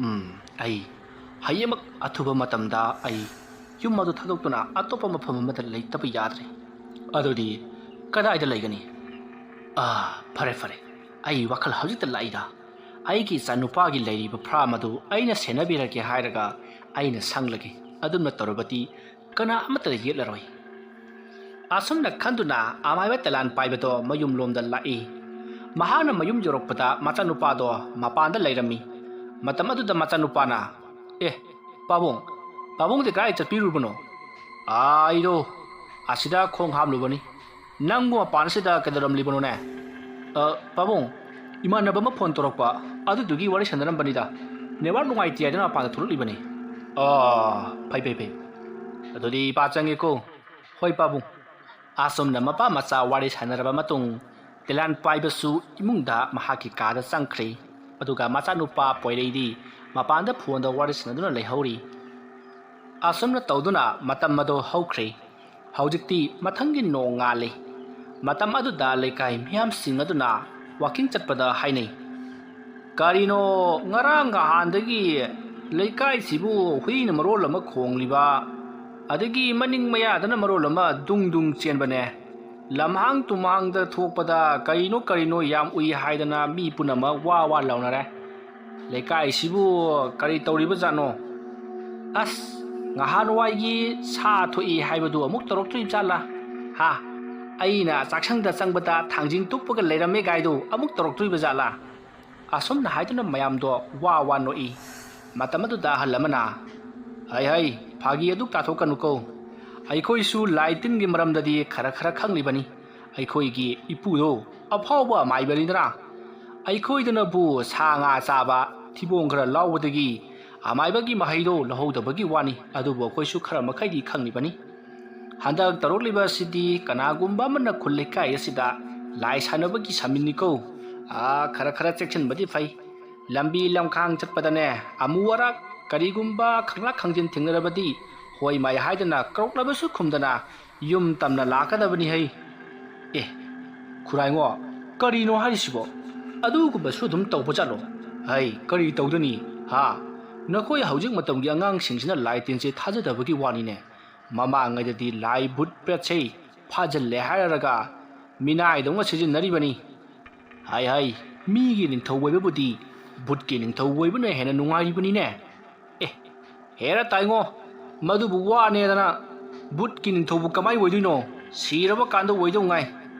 ꯎꯝ, ꯑꯩ ꯍꯌꯦꯡꯃꯛ ꯑꯊꯨꯕ ꯃꯇꯝꯗ ꯑꯩ ꯌꯨꯝ ꯑꯗꯨ ꯊꯥꯗꯣꯛꯇꯨꯅ ꯑꯇꯣꯞꯄ ꯃꯐꯝ ꯑꯃꯗ ꯂꯩꯇꯕ ꯌꯥꯗ꯭ꯔꯦ꯫ ꯑꯗꯨꯗꯤ ꯀꯗꯥꯏꯗ ꯂꯩꯒꯅꯤ? ꯑꯥ, ꯐꯔꯦ, ꯐꯔꯦ, ꯑꯩ ꯋꯥꯈꯜ ꯍꯧꯖꯤꯛꯇ ꯂꯥꯛꯏꯗ꯫ ꯑꯩꯒꯤ ꯏꯆꯥꯅꯨꯄꯥꯒꯤ ꯂꯩꯔꯤꯕ ꯐ꯭ꯔꯥꯝ ꯑꯗꯨ ꯑꯩꯅ ꯁꯦꯟꯅꯕꯤꯔꯒꯦ ꯍꯥꯏꯔꯒ ꯑꯩꯅ ꯁꯪꯂꯒꯦ꯫ ꯑꯗꯨꯝꯅ ꯇꯧꯔꯕꯗꯤ ꯀꯅꯥ ꯑꯃꯠꯇꯅ ꯌꯦꯠꯂꯔꯣꯏ꯫ ꯑꯁꯨꯝꯅ ꯈꯟꯗꯨꯅ ꯑꯃꯥꯏꯕ ꯇꯦꯂꯥꯟ ꯄꯥꯏꯕꯗꯣ ꯃꯌꯨꯝꯂꯣꯝꯗ ꯂꯥꯛꯏ꯫ ꯃꯍꯥꯛꯅ ꯃꯌꯨꯝ ꯌꯧꯔꯛꯄꯗ ꯃꯆꯥꯅꯨꯄꯥꯗꯣ ꯃꯄꯥꯟꯗ ꯂꯩꯔꯝꯃꯤ꯫ ꯃꯇꯝ ꯑꯗꯨꯗ ꯃꯆꯥꯅꯨꯄꯥꯅ, "ꯑꯦ, ꯄꯥꯕꯨꯡ, ꯄꯥꯕꯨꯡꯗꯤ ꯀꯗꯥꯏ ꯆꯠꯄꯤꯔꯨꯕꯅꯣ?" "ꯑꯩꯗꯣ ꯑꯁꯤꯗ ꯈꯣꯡ ꯍꯥꯝꯂꯨꯕꯅꯤ꯫ ꯅꯪꯕꯨ ꯃꯄꯥꯟ ꯑꯁꯤꯗ ꯀꯩꯗꯧꯔꯝꯂꯤꯕꯅꯣꯅꯦ?" "ꯑ, ꯄꯥꯕꯨꯡ, ꯏꯃꯥꯟꯅꯕ ꯑꯃ ꯐꯣꯟ ꯇꯧꯔꯛꯄ, ꯑꯗꯨꯗꯨꯒꯤ ꯋꯥꯔꯤ ꯁꯥꯟꯅꯔꯝꯕꯅꯤꯗ꯫ ꯅꯦꯠꯋꯥꯔꯛ ꯅꯨꯡꯉꯥꯏꯇꯦ ꯍꯥꯏꯗꯅ ꯃꯄꯥꯟꯗ ꯊꯣꯛꯂꯛꯂꯤꯕꯅꯤ꯫" "ꯑꯣ, ꯐꯩ, ꯐꯩ, ꯐꯩ꯫ ꯑꯗꯨꯗꯤ ꯏꯄꯥ ꯆꯪꯉꯦꯀꯣ꯫" "ꯍꯣꯏ ꯄꯥꯕꯨꯡ꯫" ꯑꯁꯨꯝꯅ ꯃꯄꯥ ꯃꯆꯥ ꯋꯥꯔꯤ ꯁꯥꯟꯅꯔꯕ ꯃꯇꯨꯡ, ꯇꯦꯂꯥꯟ ꯄꯥꯏꯕꯁꯨ ꯏꯃꯨꯡꯗ ꯃꯍꯥꯛꯀꯤ ꯀꯥꯗ ꯆꯪꯈ꯭ꯔꯦ꯫ ꯑꯗꯨꯒ ꯃꯆꯥꯅꯨꯄꯥ ꯄꯣꯏꯔꯩꯗꯤ ꯃꯄꯥꯟꯗ ꯐꯣꯟꯗ ꯋꯥꯔꯤ ꯁꯥꯟꯅꯗꯨꯅ ꯂꯩꯍꯧꯔꯤ꯫ ꯑꯁꯨꯝꯅ ꯇꯧꯗꯨꯅ ꯃꯇꯝ ꯑꯗꯨ ꯍꯧꯈ꯭ꯔꯦ꯫ ꯍꯧꯖꯤꯛꯇꯤ ꯃꯊꯪꯒꯤ ꯅꯣꯡ ꯉꯥꯜꯂꯤ꯫ ꯃꯇꯝ ꯑꯗꯨꯗ ꯂꯩꯀꯥꯏ ꯃꯤꯌꯥꯝꯁꯤꯡ ꯑꯗꯨꯅ ꯋꯥꯀꯤꯡ ꯆꯠꯄꯗ ꯍꯥꯏꯅꯩ, "ꯀꯔꯤꯅꯣ, ꯉꯔꯥꯡ ꯅꯍꯥꯟꯗꯒꯤ ꯂꯩꯀꯥꯏꯁꯤꯕꯨ ꯍꯨꯏꯅ ꯃꯔꯣꯜ ꯑꯃ ꯈꯣꯡꯂꯤꯕ, ꯑꯗꯒꯤ ꯃꯅꯤꯡ ꯃꯌꯥꯗꯅ ꯃꯔꯣꯜ ꯑꯃ ꯗꯨꯡ ꯗꯨꯡ ꯆꯦꯟꯕꯅꯦ꯫ ꯂꯝꯍꯥꯡ ꯇꯨꯝꯍꯥꯡꯗ ꯊꯣꯛꯄꯗ ꯀꯔꯤꯅꯣ ꯀꯔꯤꯅꯣ ꯌꯥꯝ ꯎꯏ ꯍꯥꯏꯗꯅ ꯃꯤ ꯄꯨꯝꯅꯃꯛ ꯋꯥ ꯋꯥ ꯂꯥꯎꯅꯔꯦ꯫ ꯂꯩꯀꯥꯏꯁꯤꯕꯨ ꯀꯔꯤ ꯇꯧꯔꯤꯕꯖꯥꯠꯅꯣ? ꯑꯁ, ꯉꯍꯥꯟꯋꯥꯏꯒꯤ ꯁꯥ ꯊꯣꯛꯏ ꯍꯥꯏꯕꯗꯨ ꯑꯃꯨꯛ ꯇꯧꯔꯛꯇ꯭ꯔꯤꯕ ꯖꯥꯠꯂꯥ? ꯍꯥ? ꯑꯩꯅ ꯆꯥꯛꯁꯪꯗ ꯆꯪꯕꯗ ꯊꯥꯡꯖꯤꯡ ꯇꯨꯞꯄꯒ ꯂꯩꯔꯝꯃꯦ ꯒꯥꯏꯗꯨ ꯑꯃꯨꯛ ꯇꯧꯔꯛꯇ꯭ꯔꯤꯕ ꯖꯥꯠꯂꯥ?" ꯑꯁꯨꯝꯅ ꯍꯥꯏꯗꯨꯅ ꯃꯌꯥꯝꯗꯣ ꯋꯥ ꯋꯥ ꯅꯣꯛꯏ꯫ ꯃꯇꯝ ꯑꯗꯨꯗ ꯑꯍꯜ ꯑꯃꯅ, "ꯍꯩ ꯍꯩ, ꯐꯥꯒꯤ ꯑꯗꯨꯛ ꯇꯥꯊꯣꯛꯀꯅꯨꯀꯣ꯫ ꯑꯩꯈꯣꯏꯁꯨ ꯂꯥꯏ ꯇꯤꯟꯒꯤ ꯃꯔꯝꯗꯗꯤ ꯈꯔ ꯈꯔ ꯈꯪꯂꯤꯕꯅꯤ꯫ ꯑꯩꯈꯣꯏꯒꯤ ꯏꯄꯨꯗꯣ ꯑꯐꯥꯎꯕ ꯑꯃꯥꯏꯕꯅꯤꯗꯅ꯫ ꯑꯩꯈꯣꯏꯗꯅꯕꯨ ꯁꯥ ꯉꯥ ꯆꯥꯕ, ꯊꯤꯕꯣꯡ ꯈꯔ ꯂꯥꯎꯕꯗꯒꯤ ꯑꯃꯥꯏꯕꯒꯤ ꯃꯍꯩꯗꯣ ꯂꯧꯍꯧꯗꯕꯒꯤ ꯋꯥꯅꯤ, ꯑꯗꯨꯕꯨ ꯑꯩꯈꯣꯏꯁꯨ ꯈꯔ ꯃꯈꯩꯗꯤ ꯈꯪꯂꯤꯕꯅꯤ꯫ ꯍꯟꯗꯛ ꯇꯧꯔꯛꯂꯤꯕ ꯑꯁꯤꯗꯤ ꯀꯅꯥꯒꯨꯝꯕ ꯑꯃꯅ ꯈꯨꯜ ꯂꯩꯀꯥꯏ ꯑꯁꯤꯗ ꯂꯥꯏ ꯁꯥꯟꯅꯕꯒꯤ ꯁꯃꯤꯟꯅꯤꯀꯣ꯫ ꯑꯥ, ꯈꯔ ꯈꯔ ꯆꯦꯛꯁꯤꯟꯕꯗꯤ ꯐꯩ꯫ ꯂꯝꯕꯤ ꯂꯝꯈꯥꯡ ꯆꯠꯄꯗꯅꯦ, ꯑꯃꯨ ꯑꯔꯥꯛ ꯀꯔꯤꯒꯨꯝꯕ ꯈꯪꯂꯥꯛ ꯈꯪꯖꯤꯟ ꯊꯦꯡꯅꯔꯕꯗꯤ, ꯍꯣꯏ ꯃꯥꯏ ꯍꯥꯏꯗꯅ ꯀꯧꯔꯛꯂꯕꯁꯨ ꯈꯨꯝꯗꯅ ꯌꯨꯝ ꯇꯝꯅ ꯂꯥꯛꯀꯗꯕꯅꯤ ꯍꯩ꯫ ꯑꯦ, ꯈꯨꯔꯥꯏꯉꯣ, ꯀꯔꯤꯅꯣ ꯍꯥꯏꯔꯤꯁꯤꯕꯣ? ꯑꯗꯨꯒꯨꯝꯕꯁꯨ ꯑꯗꯨꯝ ꯇꯧꯕ ꯖꯥꯠꯂꯣ? ꯍꯩ, ꯀꯔꯤ ꯇꯧꯗꯅꯤ? ꯍꯥ? ꯅꯈꯣꯏ ꯍꯧꯖꯤꯛ ꯃꯇꯝꯒꯤ ꯑꯉꯥꯡꯁꯤꯡꯁꯤꯅ ꯂꯥꯏ ꯇꯤꯟꯁꯦ ꯊꯥꯖꯗꯕꯒꯤ ꯋꯥꯅꯤꯅꯦ꯫ ꯃꯃꯥꯡꯉꯩꯗꯗꯤ ꯂꯥꯏ ꯚꯨꯠ ꯄ꯭ꯔꯦꯠꯁꯦ ꯐꯥꯖꯤꯜꯂꯦ ꯍꯥꯏꯔꯒ ꯃꯤꯅꯥꯏꯗꯧꯅ ꯁꯤꯖꯤꯟꯅꯔꯤꯕꯅꯤ꯫ ꯍꯥꯏ ꯍꯥꯏ, ꯃꯤꯒꯤ ꯅꯤꯡꯊꯧ ꯑꯣꯏꯕꯕꯨꯗꯤ ꯚꯨꯠꯀꯤ ꯅꯤꯡꯊꯧ ꯑꯣꯏꯕꯅ ꯍꯦꯟꯅ ꯅꯨꯡꯉꯥꯏꯔꯤꯕꯅꯤꯅꯦ꯫ ꯑꯦ, ꯍꯦꯔ ꯇꯥꯏꯉꯣ, ꯃꯗꯨꯕꯨ ꯋꯥꯅꯦꯗꯅ ꯚꯨꯠꯀꯤ ꯅꯤꯡꯊꯧꯕꯨ ꯀꯃꯥꯏ ꯑꯣꯏꯗꯣꯏꯅꯣ? ꯁꯤꯔꯕ ꯀꯥꯟꯗ ꯑꯣꯏꯗꯧ ꯉꯥꯏ꯫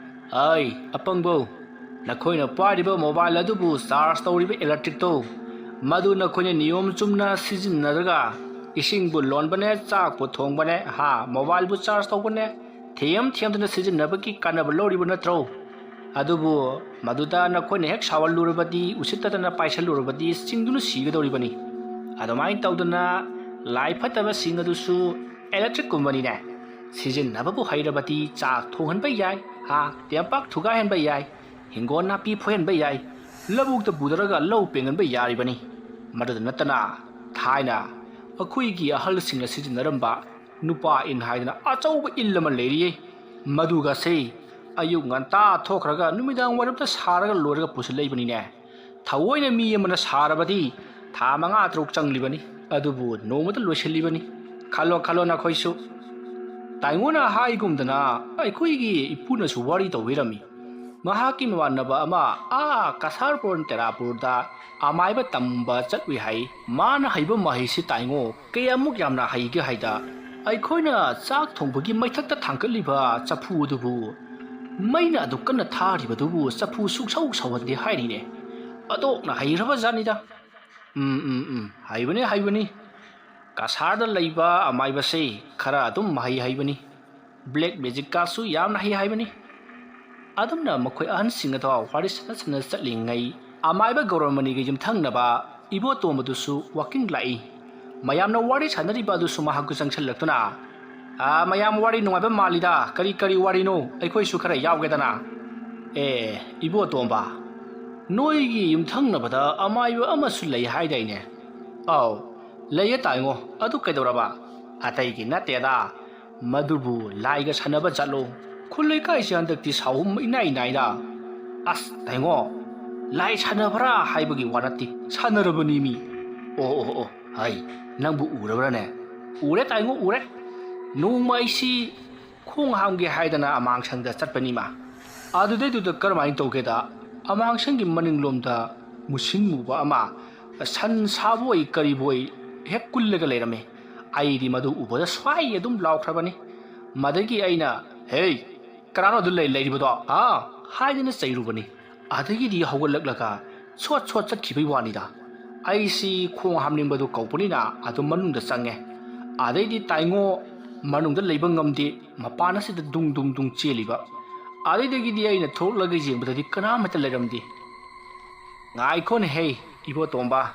ꯑꯩ, ꯑꯄꯪꯕꯧ, ꯅꯈꯣꯏꯅ ꯄꯥꯏꯔꯤꯕ ꯃꯣꯕꯥꯏꯜ ꯑꯗꯨꯕꯨ ꯆꯥꯔꯖ ꯇꯧꯔꯤꯕ ꯏꯂꯦꯛꯇ꯭ꯔꯤꯛꯇꯣ, ꯃꯗꯨ ꯅꯈꯣꯏꯅ ꯅꯤꯌꯣꯝ ꯆꯨꯝꯅ ꯁꯤꯖꯤꯟꯅꯔꯒ ꯏꯁꯤꯡꯕꯨ ꯂꯣꯟꯕꯅꯦ, ꯆꯥꯛꯄꯨ ꯊꯣꯡꯕꯅꯦ, ꯍꯥ, ꯃꯣꯕꯥꯏꯜꯕꯨ ꯆꯥꯔꯖ ꯇꯧꯕꯅꯦ, ꯊꯦꯝ ꯊꯦꯝꯗꯅ ꯁꯤꯖꯤꯟꯅꯕꯒꯤ ꯀꯥꯟꯅꯕ ꯂꯧꯔꯤꯕ ꯅꯠꯇ꯭ꯔꯣ? ꯑꯗꯨꯕꯨ ꯃꯗꯨꯗ ꯅꯈꯣꯏꯅ ꯍꯦꯛ ꯁꯥꯎꯍꯜꯂꯨꯔꯕꯗꯤ, ꯎꯁꯤꯠꯇꯗꯅ ꯄꯥꯏꯁꯜꯂꯨꯔꯕꯗꯤ ꯆꯤꯡꯗꯨꯅ ꯁꯤꯒꯗꯧꯔꯤꯕꯅꯤ꯫ ꯑꯗꯨꯃꯥꯏꯅ ꯇꯧꯗꯅ ꯂꯥꯏ ꯐꯠꯇꯕꯁꯤꯡ ꯑꯗꯨꯁꯨ ꯏꯂꯦꯛꯇ꯭ꯔꯤꯛꯀꯨꯝꯕꯅꯤꯅꯦ꯫ ꯁꯤꯖꯤꯟꯅꯕꯕꯨ ꯍꯩꯔꯕꯗꯤ ꯆꯥꯛ ꯊꯣꯡꯍꯟꯕ ꯌꯥꯏ, ꯍꯥ, ꯇꯦꯝꯄꯥꯛ ꯊꯨꯒꯥꯏꯍꯟꯕ ꯌꯥꯏ, ꯍꯤꯡꯒꯣꯜ ꯅꯥꯄꯤ ꯐꯣꯏꯍꯟꯕ ꯌꯥꯏ, ꯂꯧꯕꯨꯛꯇ ꯄꯨꯊꯔꯒ ꯂꯧ ꯄꯦꯡꯍꯟꯕ ꯌꯥꯔꯤꯕꯅꯤ꯫ ꯃꯗꯨꯗ ꯅꯠꯇꯅ ꯊꯥꯏꯅ ꯑꯩꯈꯣꯏꯒꯤ ꯑꯍꯜꯁꯤꯡꯅ ꯁꯤꯖꯤꯟꯅꯔꯝꯕ ꯅꯨꯄꯥ ꯏꯟ ꯍꯥꯏꯗꯅ ꯑꯆꯧꯕ ꯏꯜ ꯑꯃ ꯂꯩꯔꯤꯌꯦ꯫ ꯃꯗꯨꯒꯁꯦ ꯑꯌꯨꯛ ꯉꯟꯇꯥ ꯊꯣꯛꯈ꯭ꯔꯒ ꯅꯨꯃꯤꯗꯥꯡ ꯋꯥꯏꯔꯝꯗ ꯁꯥꯔꯒ ꯂꯣꯏꯔꯒ ꯄꯨꯁꯤꯜꯂꯛꯏꯕꯅꯤꯅꯦ꯫ ꯊꯑꯣꯏꯅ ꯃꯤ ꯑꯃꯅ ꯁꯥꯔꯕꯗꯤ ꯊꯥ ꯃꯉꯥ ꯇꯔꯨꯛ ꯆꯪꯂꯤꯕꯅꯤ, ꯑꯗꯨꯕꯨ ꯅꯣꯡꯃꯗ ꯂꯣꯏꯁꯤꯜꯂꯤꯕꯅꯤ꯫ ꯈꯜꯂꯣ, ꯈꯜꯂꯣ ꯅꯈꯣꯏꯁꯨ꯫ ꯇꯥꯏꯉꯣꯅ ꯍꯥꯏꯒꯨꯝꯗꯅ ꯑꯩꯈꯣꯏꯒꯤ ꯏꯄꯨꯅꯁꯨ ꯋꯥꯔꯤ ꯇꯧꯕꯤꯔꯝꯃꯤ꯫ ꯃꯍꯥꯛꯀꯤ ꯃꯃꯥꯟꯅꯕ ꯑꯃ ꯑꯥ ꯀꯁꯥꯔꯄꯨꯔ ꯇꯦꯔꯥꯄꯨꯔꯗ ꯑꯃꯥꯏꯕ ꯇꯝꯕ ꯆꯠꯂꯨꯏ ꯍꯥꯏ꯫ ꯃꯥꯅ ꯍꯩꯕ ꯃꯍꯩꯁꯤ ꯇꯥꯏꯉꯣ ꯀꯌꯥꯃꯨꯛ ꯌꯥꯝꯅ ꯍꯩꯒꯦ ꯍꯥꯏꯗ, ꯑꯩꯈꯣꯏꯅ ꯆꯥꯛ ꯊꯣꯡꯕꯒꯤ ꯃꯩꯊꯛꯇ ꯊꯥꯡꯒꯠꯂꯤꯕ ꯆꯐꯨ ꯑꯗꯨꯕꯨ ꯃꯩꯅ ꯑꯗꯨꯛ ꯀꯟꯅ ꯊꯥꯔꯤꯕꯗꯨꯕꯨ ꯆꯐꯨ ꯁꯨꯛꯁꯧ ꯁꯧꯍꯟꯗꯦ ꯍꯥꯏꯔꯤꯅꯦ꯫ ꯑꯗꯣꯛꯅ ꯍꯩꯈ꯭ꯔꯕ ꯖꯥꯠꯅꯤꯗ꯫ ꯎꯝ, ꯎꯝ, ꯎꯝ, ꯍꯩꯕꯅꯤ, ꯍꯩꯕꯅꯤ꯫ ꯀꯁꯥꯔꯗ ꯂꯩꯕ ꯑꯃꯥꯏꯕꯁꯦ ꯈꯔ ꯑꯗꯨꯝ ꯃꯍꯩ ꯍꯩꯕꯅꯤ꯫ ꯕ꯭ꯂꯦꯛ ꯃꯦꯖꯤꯛꯀꯁꯨ ꯌꯥꯝꯅ ꯍꯩ ꯍꯥꯏꯕꯅꯤ꯫ ꯑꯗꯨꯝꯅ ꯃꯈꯣꯏ ꯑꯍꯟꯁꯤꯡ ꯑꯗꯣ ꯋꯥꯔꯤ ꯁꯥꯟꯅ ꯁꯥꯟꯅ ꯆꯠꯂꯤꯉꯩ, ꯑꯃꯥꯏꯕ ꯒꯧꯔꯃꯅꯤꯒꯤ ꯌꯨꯝꯊꯪꯅꯕ ꯏꯕꯣꯇꯣꯝꯕꯗꯨꯁꯨ ꯋꯥꯀꯤꯡ ꯂꯥꯛꯏ꯫ ꯃꯌꯥꯝꯅ ꯋꯥꯔꯤ ꯁꯥꯟꯅꯔꯤꯕ ꯑꯗꯨꯁꯨ ꯃꯍꯥꯛꯀ ꯆꯪꯁꯤꯜꯂꯛꯇꯨꯅ, "ꯑꯥ, ꯃꯌꯥꯝ ꯋꯥꯔꯤ ꯅꯨꯡꯉꯥꯏꯕ ꯃꯥꯜꯂꯤꯗ, ꯀꯔꯤ ꯀꯔꯤ ꯋꯥꯔꯤꯅꯣ? ꯑꯩꯈꯣꯏꯁꯨ ꯈꯔ ꯌꯥꯎꯒꯦꯗꯅ?" "ꯑꯦ, ꯏꯕꯣꯇꯣꯝꯕ, ꯅꯣꯏꯒꯤ ꯌꯨꯝꯊꯪꯅꯕꯗ ꯑꯃꯥꯏꯕ ꯑꯃꯁꯨ ꯂꯩ ꯍꯥꯏꯗꯥꯏꯅꯦ? ꯑꯥꯎ, ꯂꯩꯌꯦ ꯇꯥꯏꯉꯣ꯫ ꯑꯗꯨ ꯀꯩꯗꯧꯔꯕ? ꯑꯇꯩꯒꯤ ꯅꯠꯇꯦꯗ, ꯃꯗꯨꯕꯨ ꯂꯥꯏꯒ ꯁꯥꯟꯅꯕ ꯖꯥꯠꯂꯣ? ꯈꯨꯜ ꯂꯩꯀꯥꯏꯁꯦ ꯍꯟꯗꯛꯇꯤ ꯁꯥꯍꯨꯝ ꯏꯅꯥꯏ ꯅꯥꯏꯗ꯫ ꯑꯁ ꯇꯥꯏꯉꯣ, ꯂꯥꯏ ꯁꯥꯟꯅꯕ꯭ꯔꯥ ꯍꯥꯏꯕꯒꯤ ꯋꯥ ꯅꯠꯇꯦ, ꯁꯥꯟꯅꯔꯕꯅꯤ ꯃꯤ꯫ ꯑꯣ ꯑꯣ ꯑꯣ, ꯍꯩ, ꯅꯪꯕꯨ ꯎꯔꯕ꯭ꯔꯥꯅꯦ? ꯎꯔꯦ ꯇꯥꯏꯉꯣ, ꯎꯔꯦ꯫ ꯅꯣꯡꯃ ꯑꯩꯁꯤ ꯈꯣꯡ ꯍꯥꯝꯒꯦ ꯍꯥꯏꯗꯅ ꯑꯃꯥꯡꯁꯪꯗ ꯆꯠꯄꯅꯤꯃ꯫ ꯑꯗꯨꯗꯩꯗꯨꯗ ꯀꯔꯝꯍꯥꯏꯅ ꯇꯧꯒꯦꯗ, ꯑꯃꯥꯡꯁꯪꯒꯤ ꯃꯅꯤꯡꯂꯣꯝꯗ ꯃꯨꯁꯤꯟ ꯃꯨꯕ ꯑꯃ ꯁꯟ ꯁꯥꯕꯣꯏ ꯀꯔꯤꯕꯣꯏ ꯍꯦꯛ ꯀꯨꯜꯂꯒ ꯂꯩꯔꯝꯃꯤ꯫ ꯑꯩꯗꯤ ꯃꯗꯨ ꯎꯕꯗ ꯁ꯭ꯋꯥꯏ ꯑꯗꯨꯝ ꯂꯥꯎꯈ꯭ꯔꯕꯅꯤ꯫ ꯃꯗꯒꯤ ꯑꯩꯅ, "ꯍꯦ, ꯀꯅꯥꯅꯣ ꯑꯗꯨ ꯂꯩ-, ꯂꯩꯔꯤꯕꯗꯣ? ꯍꯥ?" ꯍꯥꯏꯗꯅ ꯆꯩꯔꯨꯕꯅꯤ꯫ ꯑꯗꯒꯤꯗꯤ ꯍꯧꯒꯠꯂꯛꯂꯒ ꯁꯣꯠ ꯁꯣꯠ ꯆꯠꯈꯤꯕꯩ ꯋꯥꯅꯤꯗ꯫ ꯑꯩꯁꯤ ꯈꯣꯡ ꯍꯥꯝꯅꯤꯡꯕꯗꯨ ꯀꯧꯕꯅꯤꯅ ꯑꯗꯨꯝ ꯃꯅꯨꯡꯗ ꯆꯪꯉꯦ꯫ ꯑꯗꯩꯗꯤ ꯇꯥꯏꯉꯣ ꯃꯅꯨꯡꯗ ꯂꯩꯕ ꯉꯝꯗꯦ, ꯃꯄꯥꯟ ꯑꯁꯤꯗ ꯗꯨꯡ ꯗꯨꯡ ꯗꯨꯡ ꯆꯦꯜꯂꯤꯕ꯫ ꯑꯗꯩꯗꯒꯤꯗꯤ ꯑꯩꯅ ꯊꯣꯛꯂꯛꯂꯒ ꯌꯦꯡꯕꯗꯗꯤ ꯀꯅꯥꯃꯠꯇ ꯂꯩꯔꯝꯗꯦ꯫ "ꯉꯥꯏꯈꯣꯅꯦꯍꯦ, ꯏꯕꯣꯇꯣꯝꯕ,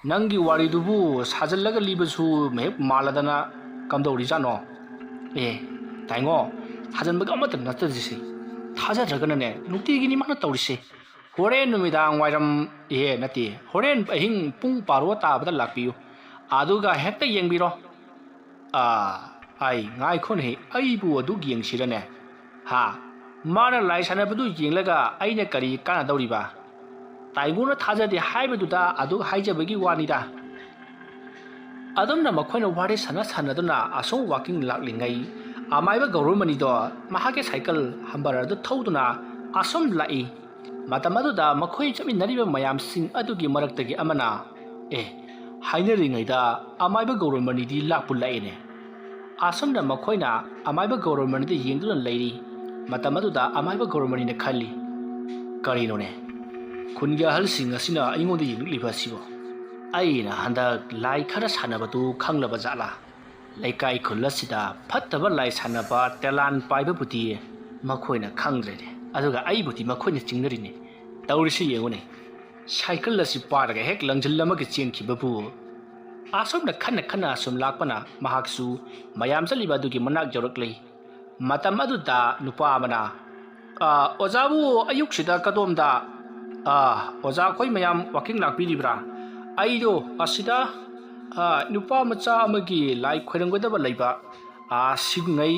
ꯅꯪꯒꯤ ꯋꯥꯔꯤꯗꯨꯕꯨ ꯁꯥꯖꯜꯂꯒ ꯂꯤꯕꯁꯨ ꯍꯦꯛ ꯃꯥꯜꯂꯗꯅ ꯀꯝꯗꯧꯔꯤꯖꯥꯠꯅꯣ?" "ꯑꯦ, ꯇꯥꯏꯉꯣ, ꯁꯥꯖꯟꯕꯒ ꯑꯃꯠꯇ ꯅꯠꯇꯗ꯭ꯔꯤꯁꯦ꯫ ꯊꯥꯖꯗ꯭ꯔꯒꯅꯅꯦ, ꯅꯨꯡꯇꯤꯒꯤꯅꯤ ꯃꯥꯅ ꯇꯧꯔꯤꯁꯦ꯫ ꯍꯣꯔꯦꯟ ꯅꯨꯃꯤꯗꯥꯡ ꯋꯥꯏꯔꯝ, ꯑꯦ, ꯅꯠꯇꯦ, ꯍꯣꯔꯦꯟ ꯑꯍꯤꯡ ꯄꯨꯡ ꯕꯥꯔꯣ ꯇꯥꯕꯗ ꯂꯥꯛꯄꯤꯌꯨ꯫ ꯑꯗꯨꯒ ꯍꯦꯛꯇ ꯌꯦꯡꯕꯤꯔꯣ꯫" "ꯑꯥ, ꯑꯩ, ꯉꯥꯏꯈꯣꯅꯦꯍꯦ, ꯑꯩꯕꯨ ꯑꯗꯨꯛ ꯌꯦꯡꯁꯤꯔꯅꯦ? ꯍꯥ? ꯃꯥꯅ ꯂꯥꯏ ꯁꯥꯟꯅꯕꯗꯨ ꯌꯦꯡꯂꯒ ꯑꯩꯅ ꯀꯔꯤ ꯀꯥꯟꯅꯗꯧꯔꯤꯕ? ꯇꯥꯏꯉꯣꯅ ꯊꯥꯖꯗꯦ ꯍꯥꯏꯕꯗꯨꯗ ꯑꯗꯨꯛ ꯍꯥꯏꯖꯕꯒꯤ ꯋꯥꯅꯤꯗ꯫" ꯑꯗꯨꯝꯅ ꯃꯈꯣꯏꯅ ꯋꯥꯔꯤ ꯁꯥꯟꯅ ꯁꯥꯟꯅꯗꯨꯅ ꯑꯁꯨꯝ ꯋꯥꯀꯤꯡ ꯂꯥꯛꯂꯤꯉꯩ, ꯑꯃꯥꯏꯕ ꯒꯧꯔꯃꯅꯤꯗꯣ ꯃꯍꯥꯛꯀꯤ ꯁꯥꯏꯀꯜ ꯍꯝꯕꯔ ꯑꯗꯨ ꯊꯧꯗꯨꯅ ꯑꯁꯨꯝ ꯂꯥꯛꯏ꯫ ꯃꯇꯝ ꯑꯗꯨꯗ ꯃꯈꯣꯏ ꯆꯠꯃꯤꯟꯅꯔꯤꯕ ꯃꯌꯥꯝꯁꯤꯡ ꯑꯗꯨꯒꯤ ꯃꯔꯛꯇꯒꯤ ꯑꯃꯅ, "ꯑꯦ, ꯍꯥꯏꯅꯔꯤꯉꯩꯗ ꯑꯃꯥꯏꯕ ꯒꯧꯔꯃꯅꯤꯗꯤ ꯂꯥꯛꯄꯨ ꯂꯥꯛꯑꯦꯅꯦ꯫" ꯑꯁꯨꯝꯅ ꯃꯈꯣꯏꯅ ꯑꯃꯥꯏꯕ ꯒꯧꯔꯃꯅꯤꯗ ꯌꯦꯡꯗꯨꯅ ꯂꯩꯔꯤ꯫ ꯃꯇꯝ ꯑꯗꯨꯗ ꯑꯃꯥꯏꯕ ꯒꯧꯔꯃꯅꯤꯅ ꯈꯜꯂꯤ, "ꯀꯔꯤꯅꯣꯅꯦ? ꯈꯨꯟꯒꯤ ꯑꯍꯜꯁꯤꯡ ꯑꯁꯤꯅ ꯑꯩꯉꯣꯟꯗ ꯌꯦꯡꯂꯛꯂꯤꯕ ꯑꯁꯤꯕꯨ? ꯑꯩꯅ ꯍꯟꯗꯛ ꯂꯥꯏ ꯈꯔ ꯁꯥꯟꯅꯕꯗꯨ ꯈꯪꯂꯕ ꯖꯥꯠꯂꯥ? ꯂꯩꯀꯥꯏ ꯈꯨꯜ ꯑꯁꯤꯗ ꯐꯠꯇꯕ ꯂꯥꯏ ꯁꯥꯟꯅꯕ ꯇꯦꯂꯥꯟ ꯄꯥꯏꯕꯕꯨꯗꯤ ꯃꯈꯣꯏꯅ ꯈꯪꯗ꯭ꯔꯦꯅꯦ, ꯑꯗꯨꯒ ꯑꯩꯕꯨꯗꯤ ꯃꯈꯣꯏꯅ ꯆꯤꯡꯅꯔꯤꯅꯦ꯫ ꯇꯧꯔꯤꯁꯤ ꯌꯦꯡꯉꯨꯅꯦ, ꯁꯥꯏꯀꯜ ꯑꯁꯤ ꯄꯥꯏꯔꯒ ꯍꯦꯛ ꯂꯪꯁꯤꯜ ꯑꯃꯒ ꯆꯦꯟꯈꯤꯕꯕꯨ꯫" ꯑꯁꯨꯝꯅ ꯈꯟꯅ ꯈꯟꯅ ꯑꯁꯨꯝ ꯂꯥꯛꯄꯅ ꯃꯍꯥꯛꯁꯨ ꯃꯌꯥꯝ ꯆꯠꯂꯤꯕ ꯑꯗꯨꯒꯤ ꯃꯅꯥꯛ ꯌꯧꯔꯛꯂꯤ꯫ ꯃꯇꯝ ꯑꯗꯨꯗ ꯅꯨꯄꯥ ꯑꯃꯅ, "ꯑ, ꯑꯣꯖꯥꯕꯨ ꯑꯌꯨꯛꯁꯤꯗ ꯀꯗꯣꯝꯗ?" ꯑꯥ, ꯑꯣꯖꯥ, ꯑꯩꯈꯣꯏ ꯃꯌꯥꯝ ꯋꯥꯀꯤꯡ ꯂꯥꯛꯄꯤꯔꯤꯕ꯭ꯔꯥ? ꯑꯩꯗꯣ ꯑꯁꯤꯗ, ꯑꯥ, ꯅꯨꯄꯥ ꯃꯆꯥ ꯑꯃꯒꯤ ꯂꯥꯏ ꯈꯣꯏꯔꯝꯒꯗꯕ ꯂꯩꯕ, ꯑꯥ, ꯁꯤꯡꯉꯩ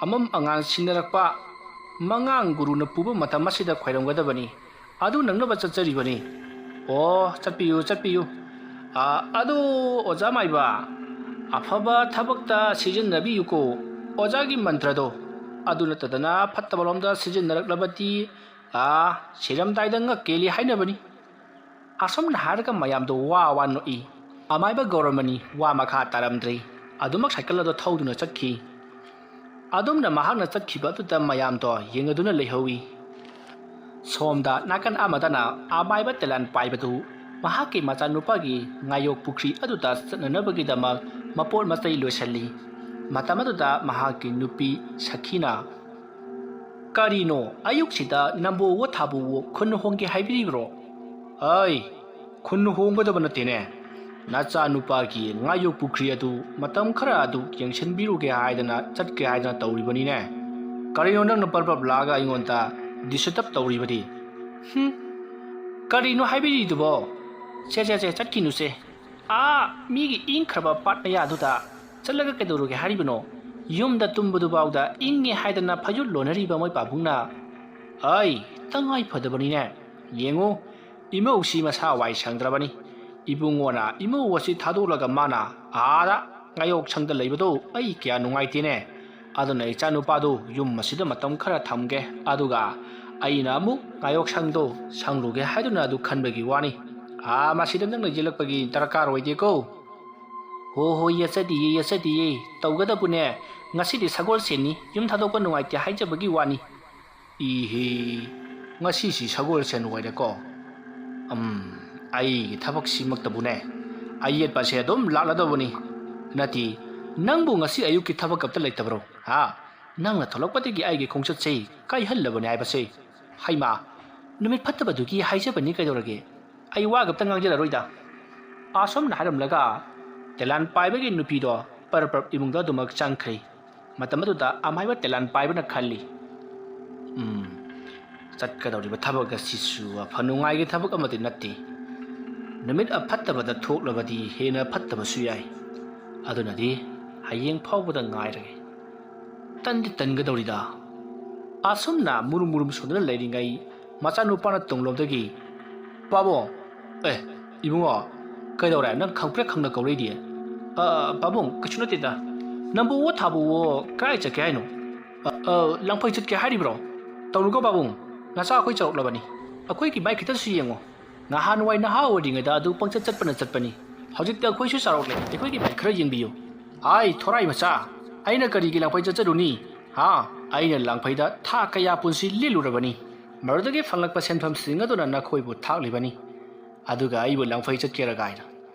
ꯑꯃꯝ ꯑꯉꯥꯟ ꯁꯤꯟꯅꯔꯛꯄ ꯃꯉꯥꯡ ꯒꯨꯔꯨꯅ ꯄꯨꯕ ꯃꯇꯝ ꯑꯁꯤꯗ ꯈꯣꯏꯔꯝꯒꯗꯕꯅꯤ꯫ ꯑꯗꯨ ꯅꯪꯅꯕ ꯆꯠꯆꯔꯤꯕꯅꯤ꯫ ꯑꯣ, ꯆꯠꯄꯤꯌꯨ, ꯆꯠꯄꯤꯌꯨ꯫ ꯑꯥ, ꯑꯗꯨ ꯑꯣꯖꯥ ꯃꯥꯏꯕ, ꯑꯐꯕ ꯊꯕꯛꯇ ꯁꯤꯖꯤꯟꯅꯕꯤꯌꯨꯀꯣ꯫ ꯑꯣꯖꯥꯒꯤ ꯃꯟꯇ꯭ꯔꯗꯣ ꯑꯗꯨ ꯅꯠꯇꯗꯅ ꯐꯠꯇꯕꯔꯣꯝꯗ ꯁꯤꯖꯤꯟꯅꯔꯛꯂꯕꯗꯤ, ꯑꯥ, ꯁꯤꯔꯝꯗꯥꯏꯗ ꯉꯛꯀꯦꯜꯂꯤ ꯍꯥꯏꯅꯕꯅꯤ꯫ ꯑꯁꯨꯝꯅ ꯍꯥꯏꯔꯒ ꯃꯌꯥꯝꯗꯣ ꯋꯥ ꯋꯥ ꯅꯣꯛꯏ꯫ ꯑꯃꯥꯏꯕ ꯒꯧꯔꯃꯅꯤ ꯋꯥ ꯃꯈꯥ ꯇꯥꯔꯝꯗ꯭ꯔꯦ꯫ ꯑꯗꯨꯃꯛ ꯁꯥꯏꯀꯜ ꯑꯗꯣ ꯊꯧꯗꯨꯅ ꯆꯠꯈꯤ꯫ ꯑꯗꯨꯝꯅ ꯃꯍꯥꯛꯅ ꯆꯠꯈꯤꯕ ꯑꯗꯨꯗ ꯃꯌꯥꯝꯗꯣ ꯌꯦꯡꯉꯗꯨꯅ ꯂꯩꯍꯧꯏ꯫ ꯁꯣꯝꯗ ꯅꯥꯀꯟ ꯑꯃꯗꯅ ꯑꯃꯥꯏꯕ ꯇꯦꯂꯥꯟ ꯄꯥꯏꯕꯗꯨ ꯃꯍꯥꯛꯀꯤ ꯃꯆꯥꯅꯨꯄꯥꯒꯤ ꯉꯥꯌꯣꯛ ꯄꯨꯈ꯭ꯔꯤ ꯑꯗꯨꯗ ꯆꯠꯅꯅꯕꯒꯤꯗꯃꯛ ꯃꯄꯣꯠ ꯃꯆꯩ ꯂꯣꯏꯁꯤꯜꯂꯤ꯫ ꯃꯇꯝ ꯑꯗꯨꯗ ꯃꯍꯥꯛꯀꯤ ꯅꯨꯄꯤ ꯁꯈꯤꯅ, "ꯀꯔꯤꯅꯣ ꯑꯌꯨꯛꯁꯤꯗ ꯅꯝꯕꯣꯋꯣ ꯊꯥꯕꯨꯋꯣ ꯈꯨꯟ ꯍꯣꯡꯒꯦ ꯍꯥꯏꯕꯤꯔꯤꯕ꯭ꯔꯣ?" "ꯑꯩ ꯈꯨꯟ ꯍꯣꯡꯒꯗꯕ ꯅꯠꯇꯦꯅꯦ꯫ ꯅꯆꯥꯅꯨꯄꯥꯒꯤ ꯉꯥꯌꯣꯛ ꯄꯨꯈ꯭ꯔꯤ ꯑꯗꯨ ꯃꯇꯝ ꯈꯔ ꯑꯗꯨ ꯌꯦꯡꯁꯤꯟꯕꯤꯔꯨꯒꯦ ꯍꯥꯏꯗꯅ ꯆꯠꯀꯦ ꯍꯥꯏꯗꯅ ꯇꯧꯔꯤꯕꯅꯤꯅꯦ꯫ ꯀꯔꯤꯅꯣ ꯅꯪꯅ ꯄꯔꯞ ꯄꯔꯞ ꯂꯥꯛꯑꯒ ꯑꯩꯉꯣꯟꯗ ꯗꯤꯁꯇꯔꯕ ꯇꯧꯔꯤꯕꯗꯤ?" "ꯍꯨꯝ, ꯀꯔꯤꯅꯣ ꯍꯥꯏꯕꯤꯔꯤꯗꯨꯕꯣ? ꯁꯦ, ꯁꯦ, ꯁꯦ, ꯆꯠꯈꯤꯅꯨꯁꯦ꯫ ꯑꯥ, ꯃꯤꯒꯤ ꯏꯪꯈ꯭ꯔꯕ ꯄꯥꯠ ꯃꯌꯥꯗꯨꯗ ꯆꯠꯂꯒ ꯀꯩꯗꯧꯔꯨꯒꯦ ꯍꯥꯏꯔꯤꯕꯅꯣ? ꯌꯨꯝꯗ ꯇꯨꯝꯕꯗꯨꯐꯥꯎꯗ ꯏꯪꯉꯦ ꯍꯥꯏꯗꯅ ꯐꯩꯖꯨꯠ ꯂꯣꯟꯅꯔꯤꯕ ꯃꯣꯏ ꯄꯥꯕꯨꯡꯅ꯫ ꯑꯩ ꯇꯉꯥꯏ ꯐꯗꯕꯅꯤꯅꯦ꯫ ꯌꯦꯡꯉꯨ, ꯏꯃꯧꯁꯤ ꯃꯁꯥ ꯋꯥꯏ ꯁꯪꯗ꯭ꯔꯕꯅꯤ꯫ ꯏꯕꯨꯡꯉꯣꯅ ꯏꯃꯧ ꯑꯁꯤ ꯊꯥꯗꯣꯛꯂꯒ ꯃꯥꯅ ꯑꯥꯗ ꯉꯥꯌꯣꯛ ꯁꯪꯗ ꯂꯩꯕꯗꯨ ꯑꯩ ꯀꯌꯥ ꯅꯨꯡꯉꯥꯏꯇꯦꯅꯦ꯫ ꯑꯗꯨꯅ ꯏꯆꯥꯅꯨꯄꯥꯗꯨ ꯌꯨꯝ ꯑꯁꯤꯗ ꯃꯇꯝ ꯈꯔ ꯊꯝꯒꯦ, ꯑꯗꯨꯒ ꯑꯩꯅ ꯑꯃꯨꯛ ꯉꯥꯌꯣꯛ ꯁꯪꯗꯣ ꯁꯪꯂꯨꯒꯦ ꯍꯥꯏꯗꯨꯅ ꯑꯗꯨ ꯈꯟꯕꯒꯤ ꯋꯥꯅꯤ꯫ ꯑꯥ, ꯃꯁꯤꯗ ꯅꯪꯅ ꯌꯦꯠꯂꯛꯄꯒꯤ ꯗꯔꯀꯥꯔ ꯑꯣꯏꯗꯦꯀꯣ꯫ ꯍꯣ ꯍꯣ, ꯌꯦꯠꯆꯗꯤꯌꯦ, ꯌꯦꯠꯆꯗꯤꯌꯦ꯫ ꯇꯧꯒꯗꯕꯨꯅꯦ꯫ ꯉꯁꯤꯗꯤ ꯁꯒꯣꯜꯁꯦꯟꯅꯤ, ꯌꯨꯝ ꯊꯥꯗꯣꯛꯄ ꯅꯨꯡꯉꯥꯏꯇꯦ ꯍꯥꯏꯖꯕꯒꯤ ꯋꯥꯅꯤ꯫ ꯏꯍꯦ, ꯉꯁꯤꯁꯤ ꯁꯒꯣꯜꯁꯦꯟ ꯑꯣꯏꯔꯦꯀꯣ꯫ ꯎꯝ, ꯑꯩꯒꯤ ꯊꯕꯛꯁꯤꯃꯛꯇꯕꯨꯅꯦ, ꯑꯌꯦꯠꯄꯁꯦ ꯑꯗꯨꯝ ꯂꯥꯛꯂꯗꯧꯕꯅꯤ꯫ ꯅꯠꯇꯦ, ꯅꯪꯕꯨ ꯉꯁꯤ ꯑꯌꯨꯛꯀꯤ ꯊꯕꯛ ꯑꯝꯇ ꯂꯩꯇꯕ꯭ꯔꯣ? ꯍꯥ? ꯅꯪꯅ ꯊꯣꯛꯂꯛꯄꯗꯒꯤ ꯑꯩꯒꯤ ꯈꯣꯡꯆꯠꯁꯦ ꯀꯥꯏꯍꯜꯂꯕꯅꯦ ꯍꯥꯏꯕꯁꯦ꯫ ꯍꯩꯃꯥ, ꯅꯨꯃꯤꯠ ꯐꯠꯇꯕꯗꯨꯒꯤ ꯍꯥꯏꯖꯕꯅꯤ ꯀꯩꯗꯧꯔꯒꯦ? ꯑꯩ ꯋꯥꯒ ꯑꯝꯇ ꯉꯥꯡꯖꯔꯔꯣꯏꯗ꯫ ꯑꯁꯨꯝꯅ ꯍꯥꯏꯔꯝꯂꯒ ꯇꯦꯂꯥꯟ ꯄꯥꯏꯕꯒꯤ ꯅꯨꯄꯤꯗꯣ ꯄꯔꯞ ꯄꯔꯞ ꯏꯃꯨꯡꯗ ꯑꯗꯨꯃꯛ ꯆꯪꯈ꯭ꯔꯦ꯫ ꯃꯇꯝ ꯑꯗꯨꯗ ꯑꯃꯥꯏꯕ ꯇꯦꯂꯥꯟ ꯄꯥꯏꯕꯅ ꯈꯜꯂꯤ, "ꯎꯝ, ꯆꯠꯀꯗꯧꯔꯤꯕ ꯊꯕꯛ ꯑꯁꯤꯁꯨ ꯑꯐ ꯅꯨꯡꯉꯥꯏꯒꯤ ꯊꯕꯛ ꯑꯃꯗꯤ ꯅꯠꯇꯦ꯫ ꯅꯨꯃꯤꯠ ꯑꯐꯠꯇꯕꯗ ꯊꯣꯛꯂꯕꯗꯤ ꯍꯦꯟꯅ ꯐꯠꯇꯕꯁꯨ ꯌꯥꯏ꯫ ꯑꯗꯨꯅꯗꯤ ꯍꯌꯦꯡ ꯐꯥꯎꯕꯗ ꯉꯥꯏꯔꯒꯦ꯫ ꯇꯟꯗꯤ ꯇꯟꯒꯗꯧꯔꯤꯗ꯫ ꯑꯁꯨꯝꯅ ꯃꯨꯔꯨꯝ ꯃꯨꯔꯨꯝ ꯁꯣꯟꯗꯨꯅ ꯂꯩꯔꯤꯉꯩ, ꯃꯆꯥꯅꯨꯄꯥꯅ ꯇꯨꯡꯂꯣꯝꯗꯒꯤ, "ꯄꯥꯕꯨꯡ, ꯑꯦ, ꯏꯕꯨꯡꯉꯣ, ꯀꯩꯗꯧꯔꯦ? ꯅꯪ ꯈꯪꯄ꯭ꯔꯦꯛ ꯈꯪꯅ ꯀꯧꯔꯛꯏꯗꯤ?" "ꯑ, ꯄꯥꯕꯨꯡ, ꯀꯩꯁꯨ ꯅꯠꯇꯦꯗ꯫ ꯅꯪꯕꯨ ꯑꯣ ꯊꯥꯕꯨ ꯑꯣ ꯀꯗꯥꯏ ꯆꯠꯀꯦ ꯍꯥꯏꯅꯣ?" "ꯑ, ꯑ, ꯂꯥꯡꯐꯩ ꯆꯠꯀꯦ ꯍꯥꯏꯔꯤꯕ꯭ꯔꯣ? ꯇꯧꯅꯨꯀꯣ ꯄꯥꯕꯨꯡ, ꯅꯆꯥ ꯑꯩꯈꯣꯏ ꯆꯥꯎꯔꯛꯂꯕꯅꯤ꯫ ꯑꯩꯈꯣꯏꯒꯤ ꯃꯥꯏ ꯈꯤꯇꯁꯨ ꯌꯦꯡꯉꯣ꯫ ꯅꯍꯥꯟꯋꯥꯏ ꯅꯍꯥ ꯑꯣꯏꯔꯤꯉꯩꯗ ꯑꯗꯨ ꯄꯪꯆꯠ ꯆꯠꯄꯅ ꯆꯠꯄꯅꯤ꯫ ꯍꯧꯖꯤꯛꯇꯤ ꯑꯩꯈꯣꯏꯁꯨ ꯆꯥꯎꯔꯛꯂꯦ, ꯑꯩꯈꯣꯏꯒꯤ ꯃꯥꯏ ꯈꯔ ꯌꯦꯡꯕꯤꯌꯨ꯫ ꯑꯥꯏ, ꯊꯣꯔꯥꯏ ꯃꯆꯥ, ꯑꯩꯅ ꯀꯔꯤꯒꯤ ꯂꯥꯡꯐꯩ ꯆꯠꯆꯔꯨꯅꯤ? ꯍꯥ? ꯑꯩꯅ ꯂꯥꯡꯐꯩꯗ ꯊꯥ ꯀꯌꯥ ꯄꯨꯟꯁꯤ ꯂꯦꯜꯂꯨꯔꯕꯅꯤ꯫ ꯃꯗꯨꯗꯒꯤ ꯐꯪꯂꯛꯄ ꯁꯦꯟꯐꯝꯁꯤꯡ ꯑꯗꯨꯅ ꯅꯈꯣꯏꯕꯨ ꯊꯥꯛꯂꯤꯕꯅꯤ꯫ ꯑꯗꯨꯒ ꯑꯩꯕꯨ ꯂꯥꯡꯐꯩ ꯆꯠꯀꯦꯔꯥ ꯀꯥꯏꯅ꯫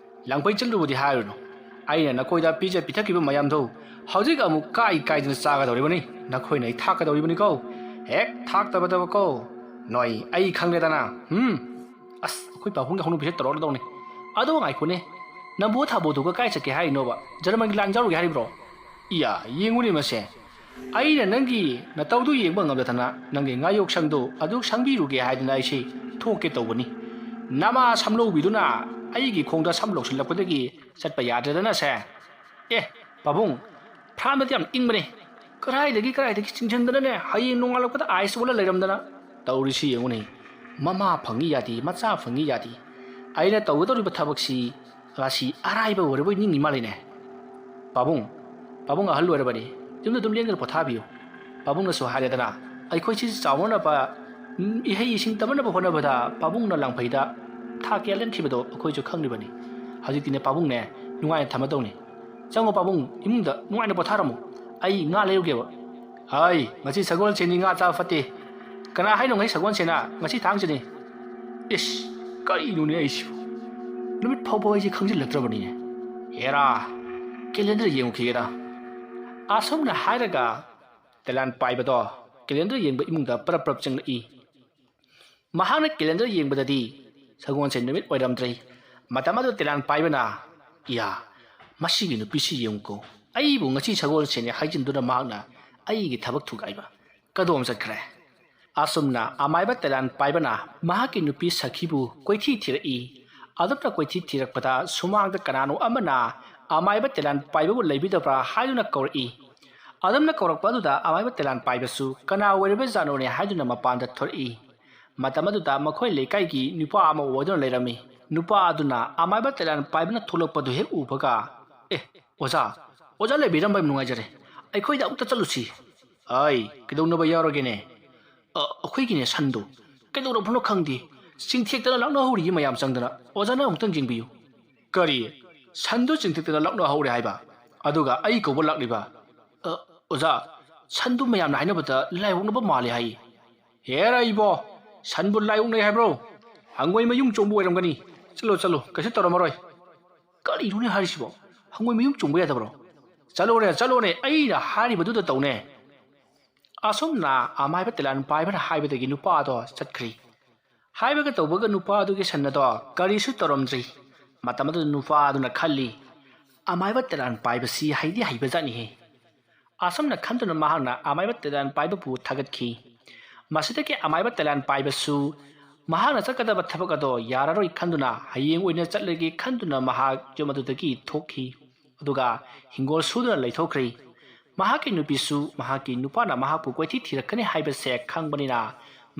ꯂꯥꯡꯐꯩ ꯆꯠꯂꯨꯕꯗꯤ ꯍꯥꯏꯔꯨꯅꯨ꯫ ꯑꯩꯅ ꯅꯈꯣꯏꯗ ꯄꯤꯖ ꯄꯤꯊꯛꯈꯤꯕ ꯃꯌꯥꯝꯗꯣ ꯍꯧꯖꯤꯛ ꯑꯃꯨꯛ ꯀꯥꯏ ꯀꯥꯏꯗꯅ ꯆꯥꯒꯗꯧꯔꯤꯕꯅꯤ꯫ ꯅꯈꯣꯏꯅ ꯑꯩ ꯊꯥꯛꯀꯗꯧꯔꯤꯕꯅꯤꯀꯣ꯫ ꯍꯦꯛ ꯊꯥꯛꯇꯕꯗꯕꯀꯣ꯫ ꯅꯣꯏ ꯑꯩ ꯈꯪꯂꯦꯗꯅ꯫ ꯍꯨꯝ꯫ ꯑꯁ, ꯑꯩꯈꯣꯏ ꯄꯥꯕꯨꯡꯒꯤ ꯍꯧꯅꯕꯤꯁꯦ ꯇꯧꯔꯛꯂꯗꯧꯅꯤ꯫ ꯑꯗꯣ ꯉꯥꯏꯈꯣꯅꯦ, ꯅꯪꯕꯨ ꯊꯥꯕꯣꯗꯨꯒ ꯀꯥꯏ ꯆꯠꯀꯦ ꯍꯥꯏꯔꯤꯅꯣꯕ? ꯖꯔꯃꯟꯒꯤ ꯂꯥꯟ ꯌꯥꯎꯔꯨꯒꯦ ꯍꯥꯏꯔꯤꯕ꯭ꯔꯣ? ꯏꯌꯥ, ꯌꯦꯡꯉꯨꯅꯦ ꯃꯁꯦ꯫ ꯑꯩꯅ ꯅꯪꯒꯤ ꯅꯇꯧꯗꯨ ꯌꯦꯡꯕ ꯉꯝꯗꯗꯅ ꯅꯪꯒꯤ ꯉꯥꯌꯣꯛꯁꯪꯗꯨ ꯑꯗꯨ ꯁꯪꯕꯤꯔꯨꯒꯦ ꯍꯥꯏꯗꯅ ꯑꯩꯁꯤ ꯊꯣꯛꯀꯦ ꯇꯧꯕꯅꯤ꯫ ꯅꯃꯥ ꯁꯝꯂꯧꯕꯤꯗꯨꯅ ꯑꯩꯒꯤ ꯈꯣꯡꯗ ꯁꯝ ꯂꯧꯁꯤꯜꯂꯛꯄꯗꯒꯤ ꯆꯠꯄ ꯌꯥꯗ꯭ꯔꯦꯗꯅ ꯁꯦ꯫ ꯑꯦ, ꯄꯥꯕꯨꯡ, ꯐ꯭ꯔꯥꯝꯗꯗꯤ ꯌꯥꯝ ꯏꯪꯕꯅꯦ꯫ ꯀꯗꯥꯏꯗꯒꯤ, ꯀꯗꯥꯏꯗꯒꯤ ꯆꯤꯡꯁꯤꯟꯗꯅꯅꯦ, ꯍꯌꯦꯡ ꯅꯣꯡꯉꯥꯜꯂꯛꯄꯗ ꯑꯥꯏꯁ ꯑꯣꯜꯂ ꯂꯩꯔꯝꯗꯅ ꯇꯧꯔꯤꯁꯤ ꯌꯦꯡꯉꯨꯅꯦ꯫ ꯃꯃꯥ ꯐꯪꯉꯤ ꯌꯥꯗꯦ, ꯃꯆꯥ ꯐꯪꯉꯤ ꯌꯥꯗꯦ꯫ ꯑꯩꯅ ꯇꯧꯒꯗꯧꯔꯤꯕ ꯊꯕꯛꯁꯤ ꯉꯁꯤ ꯑꯔꯥꯏꯕ ꯑꯣꯏꯔꯕꯣꯏ ꯅꯤꯡꯉꯤ ꯃꯥꯜꯂꯤꯅꯦ꯫ ꯄꯥꯕꯨꯡ, ꯄꯥꯕꯨꯡ ꯑꯍꯜ ꯑꯣꯏꯔꯕꯅꯤ, ꯌꯨꯝꯗ ꯑꯗꯨꯝ ꯂꯦꯡꯗꯅ ꯄꯣꯊꯥꯕꯤꯌꯨ꯫ ꯄꯥꯕꯨꯡꯅꯁꯨ ꯍꯥꯏꯔꯦꯗꯅ, ꯑꯩꯈꯣꯏꯁꯤ ꯆꯥꯎꯅꯅꯕ, ꯎꯝ, ꯏꯍꯩ ꯏꯁꯤꯡ ꯇꯝꯅꯕ ꯍꯣꯠꯅꯕꯗ ꯄꯥꯕꯨꯡꯅ ꯂꯥꯡꯐꯩꯗ ꯊꯥ ꯀꯌꯥ ꯂꯦꯟꯈꯤꯕꯗꯣ ꯑꯩꯈꯣꯏꯁꯨ ꯈꯪꯂꯤꯕꯅꯤ꯫ ꯍꯧꯖꯤꯛꯇꯤꯅꯦ ꯄꯥꯕꯨꯡꯅꯦ, ꯅꯨꯡꯉꯥꯏꯅ ꯊꯝꯃꯗꯧꯅꯤ꯫ ꯆꯪꯉꯣ ꯄꯥꯕꯨꯡ, ꯏꯃꯨꯡꯗ ꯅꯨꯡꯉꯥꯏꯅ ꯄꯣꯊꯥꯔꯝꯃꯨ꯫ ꯑꯩ ꯉꯥ ꯂꯩꯔꯨꯒꯦꯕ꯫ ꯍꯥꯏ, ꯉꯁꯤ ꯁꯒꯣꯜꯁꯦꯟꯅꯤ, ꯉꯥ ꯆꯥꯕ ꯐꯠꯇꯦ꯫ ꯀꯅꯥ ꯍꯥꯏꯅꯣ ꯉꯁꯤ ꯁꯒꯣꯜꯁꯦꯟꯅ? ꯉꯁꯤ ꯊꯥꯡꯖꯅꯤ꯫ ꯏꯁ, ꯀꯔꯤꯅꯣꯅꯦ ꯑꯩꯁꯤꯕꯨ? ꯅꯨꯃꯤꯠ ꯐꯥꯎꯕ ꯑꯩꯁꯦ ꯈꯪꯖꯤꯜꯂꯛꯇ꯭ꯔꯕꯅꯤꯅꯦ꯫ ꯍꯦꯔꯥ, ꯀꯦꯂꯦꯟꯗꯔ ꯌꯦꯡꯉꯨꯈꯤꯒꯦꯗ꯫ ꯑꯁꯨꯝꯅ ꯍꯥꯏꯔꯒ ꯇꯦꯂꯥꯟ ꯄꯥꯏꯕꯗꯣ ꯀꯦꯂꯦꯟꯗꯔ ꯌꯦꯡꯕ ꯏꯃꯨꯡꯗ ꯄꯔꯞ ꯄꯔꯞ ꯆꯪꯂꯛꯏ꯫ ꯃꯍꯥꯛꯅ ꯀꯦꯂꯦꯟꯗꯔ ꯌꯦꯡꯕꯗꯗꯤ ꯁꯒꯣꯜꯁꯦꯟ ꯅꯨꯃꯤꯠ ꯑꯣꯏꯔꯝꯗ꯭ꯔꯦ꯫ ꯃꯇꯝ ꯑꯗꯨ ꯇꯦꯂꯥꯟ ꯄꯥꯏꯕꯅ, "ꯏꯌꯥ, ꯃꯁꯤꯒꯤ ꯅꯨꯄꯤꯁꯤ ꯌꯦꯡꯉꯨꯀꯣ, ꯑꯩꯕꯨ ꯉꯁꯤ ꯁꯒꯣꯜꯁꯦꯟꯅꯤ ꯍꯥꯏꯖꯤꯟꯗꯨꯅ ꯃꯍꯥꯛꯅ ꯑꯩꯒꯤ ꯊꯕꯛ ꯊꯨꯒꯥꯏꯕ꯫ ꯀꯗꯣꯝ ꯆꯠꯈ꯭ꯔꯦ?" ꯑꯁꯨꯝꯅ ꯑꯃꯥꯏꯕ ꯇꯦꯂꯥꯟ ꯄꯥꯏꯕꯅ ꯃꯍꯥꯛꯀꯤ ꯅꯨꯄꯤ ꯁꯈꯤꯕꯨ ꯀꯣꯏꯊꯤ ꯊꯤꯔꯛꯏ꯫ ꯑꯗꯨꯝꯅ ꯀꯣꯏꯊꯤ ꯊꯤꯔꯛꯄꯗ ꯁꯨꯃꯥꯡꯗ ꯀꯅꯥꯅꯣ ꯑꯃꯅ ꯑꯃꯥꯏꯕ ꯇꯦꯂꯥꯟ ꯄꯥꯏꯕꯕꯨ ꯂꯩꯕꯤꯗꯕ꯭ꯔꯥ ꯍꯥꯏꯗꯨꯅ ꯀꯧꯔꯛꯏ꯫ ꯑꯗꯨꯝꯅ ꯀꯧꯔꯛꯄ ꯑꯗꯨꯗ ꯑꯃꯥꯏꯕ ꯇꯦꯂꯥꯟ ꯄꯥꯏꯕꯁꯨ ꯀꯅꯥ ꯑꯣꯏꯔꯕꯖꯥꯠꯅꯣꯅꯦ ꯍꯥꯏꯗꯨꯅ ꯃꯄꯥꯟꯗ ꯊꯣꯔꯛꯏ꯫ ꯃꯇꯝ ꯑꯗꯨꯗ ꯃꯈꯣꯏ ꯂꯩꯀꯥꯏꯒꯤ ꯅꯨꯄꯥ ꯑꯃ ꯑꯣꯏꯗꯨꯅ ꯂꯩꯔꯝꯃꯤ꯫ ꯅꯨꯄꯥ ꯑꯗꯨꯅ ꯑꯃꯥꯏꯕ ꯇꯦꯂꯥꯟ ꯄꯥꯏꯕꯅ ꯊꯣꯛꯂꯛꯄꯗꯨ ꯍꯦꯛ ꯎꯕꯒ, "ꯑꯦ, ꯑꯣꯖꯥ, ꯑꯣꯖꯥ ꯂꯩꯕꯤꯔꯝꯕ ꯌꯥꯝ ꯅꯨꯡꯉꯥꯏꯖꯔꯦ꯫ ꯑꯩꯈꯣꯏꯗ ꯑꯃꯨꯛꯇ ꯆꯠꯂꯨꯁꯤ꯫" "ꯑꯩ ꯀꯩꯗꯧꯅꯕ ꯌꯥꯎꯔꯒꯦꯅꯦ?" "ꯑ, ꯑꯩꯈꯣꯏꯒꯤꯅꯦ ꯁꯟꯗꯣ ꯀꯩꯗꯧꯔꯕꯅꯣ ꯈꯪꯗꯦ, ꯆꯤꯡꯊꯦꯛꯇꯅ ꯂꯥꯛꯅꯍꯧꯔꯤꯌꯦ ꯃꯌꯥꯝ ꯆꯪꯗꯅ꯫ ꯑꯣꯖꯥꯅ ꯑꯃꯨꯛꯇꯪ ꯌꯦꯡꯕꯤꯌꯨ꯫" "ꯀꯔꯤ? ꯁꯟꯗꯨ ꯆꯤꯡꯊꯦꯛꯇꯅ ꯂꯥꯛꯅꯍꯧꯔꯦ ꯍꯥꯏꯕ? ꯑꯗꯨꯒ ꯑꯩ ꯀꯧꯕ ꯂꯥꯛꯂꯤꯕ?" "ꯑ, ꯑꯣꯖꯥ, ꯁꯟꯗꯨ ꯃꯌꯥꯝꯅ ꯍꯥꯏꯅꯕꯗ ꯂꯥꯏ ꯑꯣꯛꯅꯕ ꯃꯥꯜꯂꯦ ꯍꯥꯏꯌꯦ꯫" "ꯍꯦꯔꯥ ꯏꯕꯣ, ꯁꯟꯕꯨ ꯂꯥꯏ ꯑꯣꯛꯅꯩ ꯍꯥꯏꯕ꯭ꯔꯣ? ꯍꯪꯉꯣꯏ ꯃꯌꯨꯡ ꯆꯣꯡꯕ ꯑꯣꯏꯔꯝꯒꯅꯤ꯫ ꯆꯠꯂꯣ, ꯆꯠꯂꯣ, ꯀꯩꯁꯨ ꯇꯧꯔꯝꯃꯔꯣꯏ꯫" "ꯀꯔꯤꯅꯣꯅꯦ ꯍꯥꯏꯔꯤꯁꯤꯕꯣ? ꯍꯪꯉꯣꯏ ꯃꯌꯨꯡ ꯆꯣꯡꯕ ꯌꯥꯗꯕ꯭ꯔꯣ?" "ꯆꯠꯂꯣꯅꯦ, ꯆꯠꯂꯣꯅꯦ, ꯑꯩꯅ ꯍꯥꯏꯔꯤꯕꯗꯨꯗ ꯇꯧꯅꯦ꯫" ꯑꯁꯨꯝꯅ ꯑꯃꯥꯏꯕ ꯇꯦꯂꯥꯟ ꯄꯥꯏꯕꯅ ꯍꯥꯏꯕꯗꯒꯤ ꯅꯨꯄꯥ ꯑꯗꯣ ꯆꯠꯈ꯭ꯔꯤ꯫ ꯍꯥꯏꯕꯒ ꯇꯧꯕꯒ ꯅꯨꯄꯥ ꯑꯗꯨꯒꯤ ꯁꯟ ꯑꯗꯣ ꯀꯔꯤꯁꯨ ꯇꯧꯔꯝꯗ꯭ꯔꯤ꯫ ꯃꯇꯝ ꯑꯗꯨꯗ ꯅꯨꯄꯥ ꯑꯗꯨꯅ ꯈꯜꯂꯤ, "ꯑꯃꯥꯏꯕ ꯇꯦꯂꯥꯟ ꯄꯥꯏꯕꯁꯤ ꯍꯩꯗꯤ ꯍꯩꯕꯖꯥꯠꯅꯤꯍꯦ꯫" ꯑꯁꯨꯝꯅ ꯈꯟꯗꯨꯅ ꯃꯍꯥꯛꯅ ꯑꯃꯥꯏꯕ ꯇꯦꯂꯥꯟ ꯄꯥꯏꯕꯕꯨ ꯊꯥꯒꯠꯈꯤ꯫ ꯃꯁꯤꯗꯒꯤ ꯑꯃꯥꯏꯕ ꯇꯦꯂꯥꯟ ꯄꯥꯏꯕꯁꯨ ꯃꯍꯥꯛꯅ ꯆꯠꯀꯗꯕ ꯊꯕꯛ ꯑꯗꯣ ꯌꯥꯔꯔꯣꯏ ꯈꯟꯗꯨꯅ ꯍꯌꯦꯡ ꯑꯣꯏꯅ ꯆꯠꯂꯒꯦ ꯈꯟꯗꯨꯅ ꯃꯍꯥꯛ ꯌꯨꯝ ꯑꯗꯨꯗꯒꯤ ꯊꯣꯛꯈꯤ꯫ ꯑꯗꯨꯒ ꯍꯤꯡꯒꯣꯜ ꯁꯨꯗꯨꯅ ꯂꯩꯊꯣꯛꯈ꯭ꯔꯤ꯫ ꯃꯍꯥꯛꯀꯤ ꯅꯨꯄꯤꯁꯨ ꯃꯍꯥꯛꯀꯤ ꯅꯨꯄꯥꯅ ꯃꯍꯥꯛꯄꯨ ꯀꯣꯏꯊꯤ ꯊꯤꯔꯛꯀꯅꯤ ꯍꯥꯏꯕꯁꯦ ꯈꯪꯕꯅꯤꯅ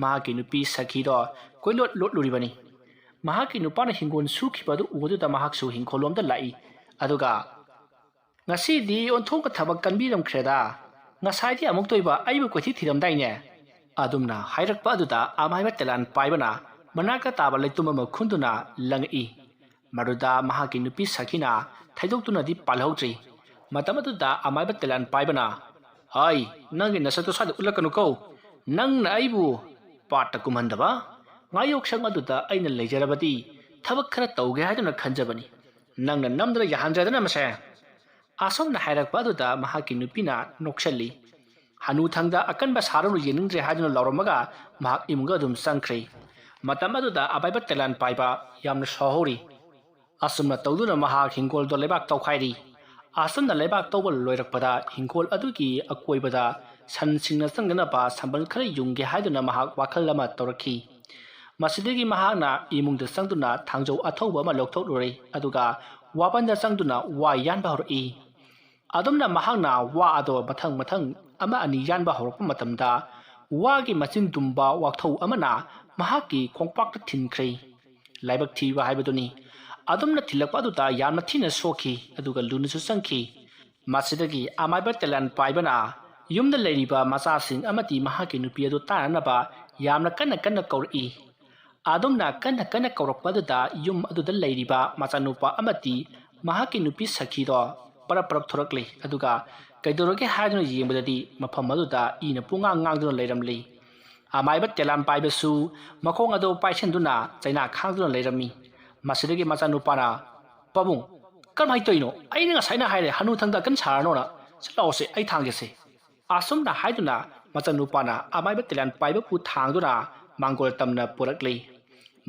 ꯃꯍꯥꯛꯀꯤ ꯅꯨꯄꯤ ꯁꯈꯤꯗꯣ ꯀꯣꯏꯂꯣꯠ ꯂꯣꯠꯂꯨꯔꯤꯕꯅꯤ꯫ ꯃꯍꯥꯛꯀꯤ ꯅꯨꯄꯥꯅ ꯍꯤꯡꯒꯣꯜ ꯁꯨꯈꯤꯕ ꯑꯗꯨ ꯎꯕꯗꯨꯗ ꯃꯍꯥꯛꯁꯨ ꯍꯤꯡꯈꯣꯜꯂꯣꯝꯗ ꯂꯥꯛꯏ꯫ ꯑꯗꯨꯒ, "ꯉꯁꯤꯗꯤ ꯑꯣꯟꯊꯣꯛꯅ ꯊꯕꯛ ꯀꯟꯕꯤꯔꯝꯈ꯭ꯔꯦꯗ꯫ ꯉꯁꯥꯏꯗꯤ ꯑꯃꯨꯛꯇꯣꯏꯕ ꯑꯩꯕꯨ ꯀꯣꯏꯊꯤ ꯊꯤꯔꯝꯗꯥꯏꯅꯦ?" ꯑꯗꯨꯝꯅ ꯍꯥꯏꯔꯛꯄ ꯑꯗꯨꯗ ꯑꯃꯥꯏꯕ ꯇꯦꯂꯥꯟ ꯄꯥꯏꯕꯅ ꯃꯅꯥꯛꯇ ꯇꯥꯕ ꯂꯩꯇꯨꯝ ꯑꯃ ꯈꯨꯟꯗꯨꯅ ꯂꯪꯉꯛꯏ꯫ ꯃꯗꯨꯗ ꯃꯍꯥꯛꯀꯤ ꯅꯨꯄꯤ ꯁꯈꯤꯅ ꯊꯩꯗꯣꯛꯇꯨꯅꯗꯤ ꯄꯥꯜꯍꯧꯗ꯭ꯔꯤ꯫ ꯃꯇꯝ ꯑꯗꯨꯗ ꯑꯃꯥꯏꯕ ꯇꯦꯂꯥꯟ ꯄꯥꯏꯕꯅ, "ꯍꯩ, ꯅꯪꯒꯤ ꯅꯁꯛꯇꯣ ꯁ꯭ꯋꯥꯏꯗ ꯎꯠꯂꯛꯀꯅꯨꯀꯣ꯫ ꯅꯪꯅ ꯑꯩꯕꯨ ꯄꯥꯠꯇ ꯀꯨꯝꯍꯟꯗꯕ? ꯉꯥꯌꯣꯛꯁꯪ ꯑꯗꯨꯗ ꯑꯩꯅ ꯂꯩꯖꯔꯕꯗꯤ ꯊꯕꯛ ꯈꯔ ꯇꯧꯒꯦ ꯍꯥꯏꯗꯨꯅ ꯈꯟꯖꯕꯅꯤ꯫ ꯅꯪꯅ ꯅꯝꯗꯅ ꯌꯥꯍꯟꯗ꯭ꯔꯦꯗꯅ ꯃꯁꯦ꯫" ꯑꯁꯨꯝꯅ ꯍꯥꯏꯔꯛꯄ ꯑꯗꯨꯗ ꯃꯍꯥꯛꯀꯤ ꯅꯨꯄꯤꯅ ꯅꯣꯛꯁꯜꯂꯤ꯫ ꯍꯅꯨꯊꯪꯗ ꯑꯀꯟꯕ ꯁꯥꯔꯨꯅꯨ, ꯌꯦꯡꯅꯤꯡꯗ꯭ꯔꯦ ꯍꯥꯏꯗꯨꯅ ꯂꯥꯎꯔꯝꯃꯒ ꯃꯍꯥꯛ ꯏꯃꯨꯡꯗ ꯑꯗꯨꯝ ꯆꯪꯈ꯭ꯔꯦ꯫ ꯃꯇꯝ ꯑꯗꯨꯗ ꯑꯃꯥꯏꯕ ꯇꯦꯂꯥꯟ ꯄꯥꯏꯕ ꯌꯥꯝꯅ ꯁꯥꯎꯍꯧꯔꯤ꯫ ꯑꯁꯨꯝꯅ ꯇꯧꯗꯨꯅ ꯃꯍꯥꯛ ꯍꯤꯡꯒꯣꯜꯗꯣ ꯂꯩꯕꯥꯛ ꯇꯧꯈꯥꯏꯔꯤ꯫ ꯑꯁꯨꯝꯅ ꯂꯩꯕꯥꯛ ꯇꯧꯕ ꯂꯣꯏꯔꯛꯄꯗ ꯍꯤꯡꯒꯣꯜ ꯑꯗꯨꯒꯤ ꯑꯀꯣꯏꯕꯗ ꯁꯟꯁꯤꯡꯅ ꯆꯪꯗꯅꯕ ꯁꯝꯕꯜ ꯈꯔ ꯌꯨꯡꯒꯦ ꯍꯥꯏꯗꯨꯅ ꯃꯍꯥꯛ ꯋꯥꯈꯜ ꯑꯃ ꯇꯧꯔꯛꯈꯤ꯫ ꯃꯁꯤꯗꯒꯤ ꯃꯍꯥꯛꯅ ꯏꯃꯨꯡꯗ ꯆꯪꯗꯨꯅ ꯊꯥꯡꯖꯧ ꯑꯊꯧꯕ ꯑꯃ ꯂꯧꯊꯣꯛꯂꯨꯔꯦ, ꯑꯗꯨꯒ ꯋꯥꯄꯟꯗ ꯆꯪꯗꯨꯅ ꯋꯥ ꯌꯥꯟꯕ ꯍꯧꯔꯛꯏ꯫ ꯑꯗꯨꯝꯅ ꯃꯍꯥꯛꯅ ꯋꯥ ꯑꯗꯣ ꯃꯊꯪ ꯃꯊꯪ ꯑꯃ ꯑꯅꯤ ꯌꯥꯟꯕ ꯍꯧꯔꯛꯄ ꯃꯇꯝꯗ, ꯋꯥꯒꯤ ꯃꯆꯤꯟ ꯇꯨꯝꯕ ꯋꯥꯛꯊꯧ ꯑꯃꯅ ꯃꯍꯥꯛꯀꯤ ꯈꯣꯡꯄꯥꯛꯇ ꯊꯤꯟꯈ꯭ꯔꯦ꯫ ꯂꯥꯏꯕꯛ ꯊꯤꯕ ꯍꯥꯏꯕꯗꯨꯅꯤ꯫ ꯑꯗꯨꯝꯅ ꯊꯤꯜꯂꯛꯄ ꯑꯗꯨꯗ ꯌꯥꯝꯅ ꯊꯤꯅ ꯁꯣꯛꯈꯤ, ꯑꯗꯨꯒ ꯂꯨꯅꯁꯨ ꯆꯪꯈꯤ꯫ ꯃꯁꯤꯗꯒꯤ ꯑꯃꯥꯏꯕ ꯇꯦꯂꯥꯟ ꯄꯥꯏꯕꯅ ꯌꯨꯝꯗ ꯂꯩꯔꯤꯕ ꯃꯆꯥꯁꯤꯡ ꯑꯃꯗꯤ ꯃꯍꯥꯛꯀꯤ ꯅꯨꯄꯤ ꯑꯗꯨ ꯇꯥꯅꯅꯕ ꯌꯥꯝꯅ ꯀꯟꯅ ꯀꯟꯅ ꯀꯧꯔꯛꯏ꯫ ꯑꯗꯨꯝꯅ ꯀꯟꯅ ꯀꯟꯅ ꯀꯧꯔꯛꯄ ꯑꯗꯨꯗ ꯌꯨꯝ ꯑꯗꯨꯗ ꯂꯩꯔꯤꯕ ꯃꯆꯥꯅꯨꯄꯥ ꯑꯃꯗꯤ ꯃꯍꯥꯛꯀꯤ ꯅꯨꯄꯤ ꯁꯈꯤꯗꯣ ꯄꯔꯞ ꯄꯔꯞ ꯊꯣꯔꯛꯂꯤ, ꯑꯗꯨꯒ ꯀꯩꯗꯧꯔꯒꯦ ꯍꯥꯏꯗꯨꯅ ꯌꯦꯡꯕꯗꯗꯤ ꯃꯐꯝ ꯑꯗꯨꯗ ꯏꯅ ꯄꯨꯡꯉꯥꯡ ꯉꯥꯡꯗꯨꯅ ꯂꯩꯔꯝꯂꯤ꯫ ꯑꯃꯥꯏꯕ ꯇꯦꯂꯥꯟ ꯄꯥꯏꯕꯁꯨ ꯃꯈꯣꯡ ꯑꯗꯨ ꯄꯥꯏꯁꯤꯟꯗꯨꯅ ꯆꯩꯅꯥ ꯈꯥꯡꯗꯨꯅ ꯂꯩꯔꯝꯃꯤ꯫ ꯃꯁꯤꯗꯒꯤ ꯃꯆꯥꯅꯨꯄꯥꯅ, "ꯄꯥꯕꯨꯡ, ꯀꯔꯝꯍꯥꯏꯅ ꯇꯧꯔꯤꯅꯣ? ꯑꯩꯅ ꯉꯁꯥꯏꯅ ꯍꯥꯏꯔꯦ, ꯍꯅꯨꯊꯪꯗ ꯀꯟ ꯁꯥꯔꯅꯣꯅ꯫ ꯁꯤ ꯂꯥꯛꯑꯣꯁꯦ, ꯑꯩ ꯊꯥꯡꯒꯦꯁꯦ"꯫ ꯑꯁꯨꯝꯅ ꯍꯥꯏꯗꯨꯅ ꯃꯆꯥꯅꯨꯄꯥꯅ ꯑꯃꯥꯏꯕ ꯇꯦꯂꯥꯟ ꯄꯥꯏꯕꯕꯨ ꯊꯥꯡꯗꯨꯅ ꯃꯥꯡꯒꯣꯜ ꯇꯝꯅ ꯄꯨꯔꯛꯂꯤ꯫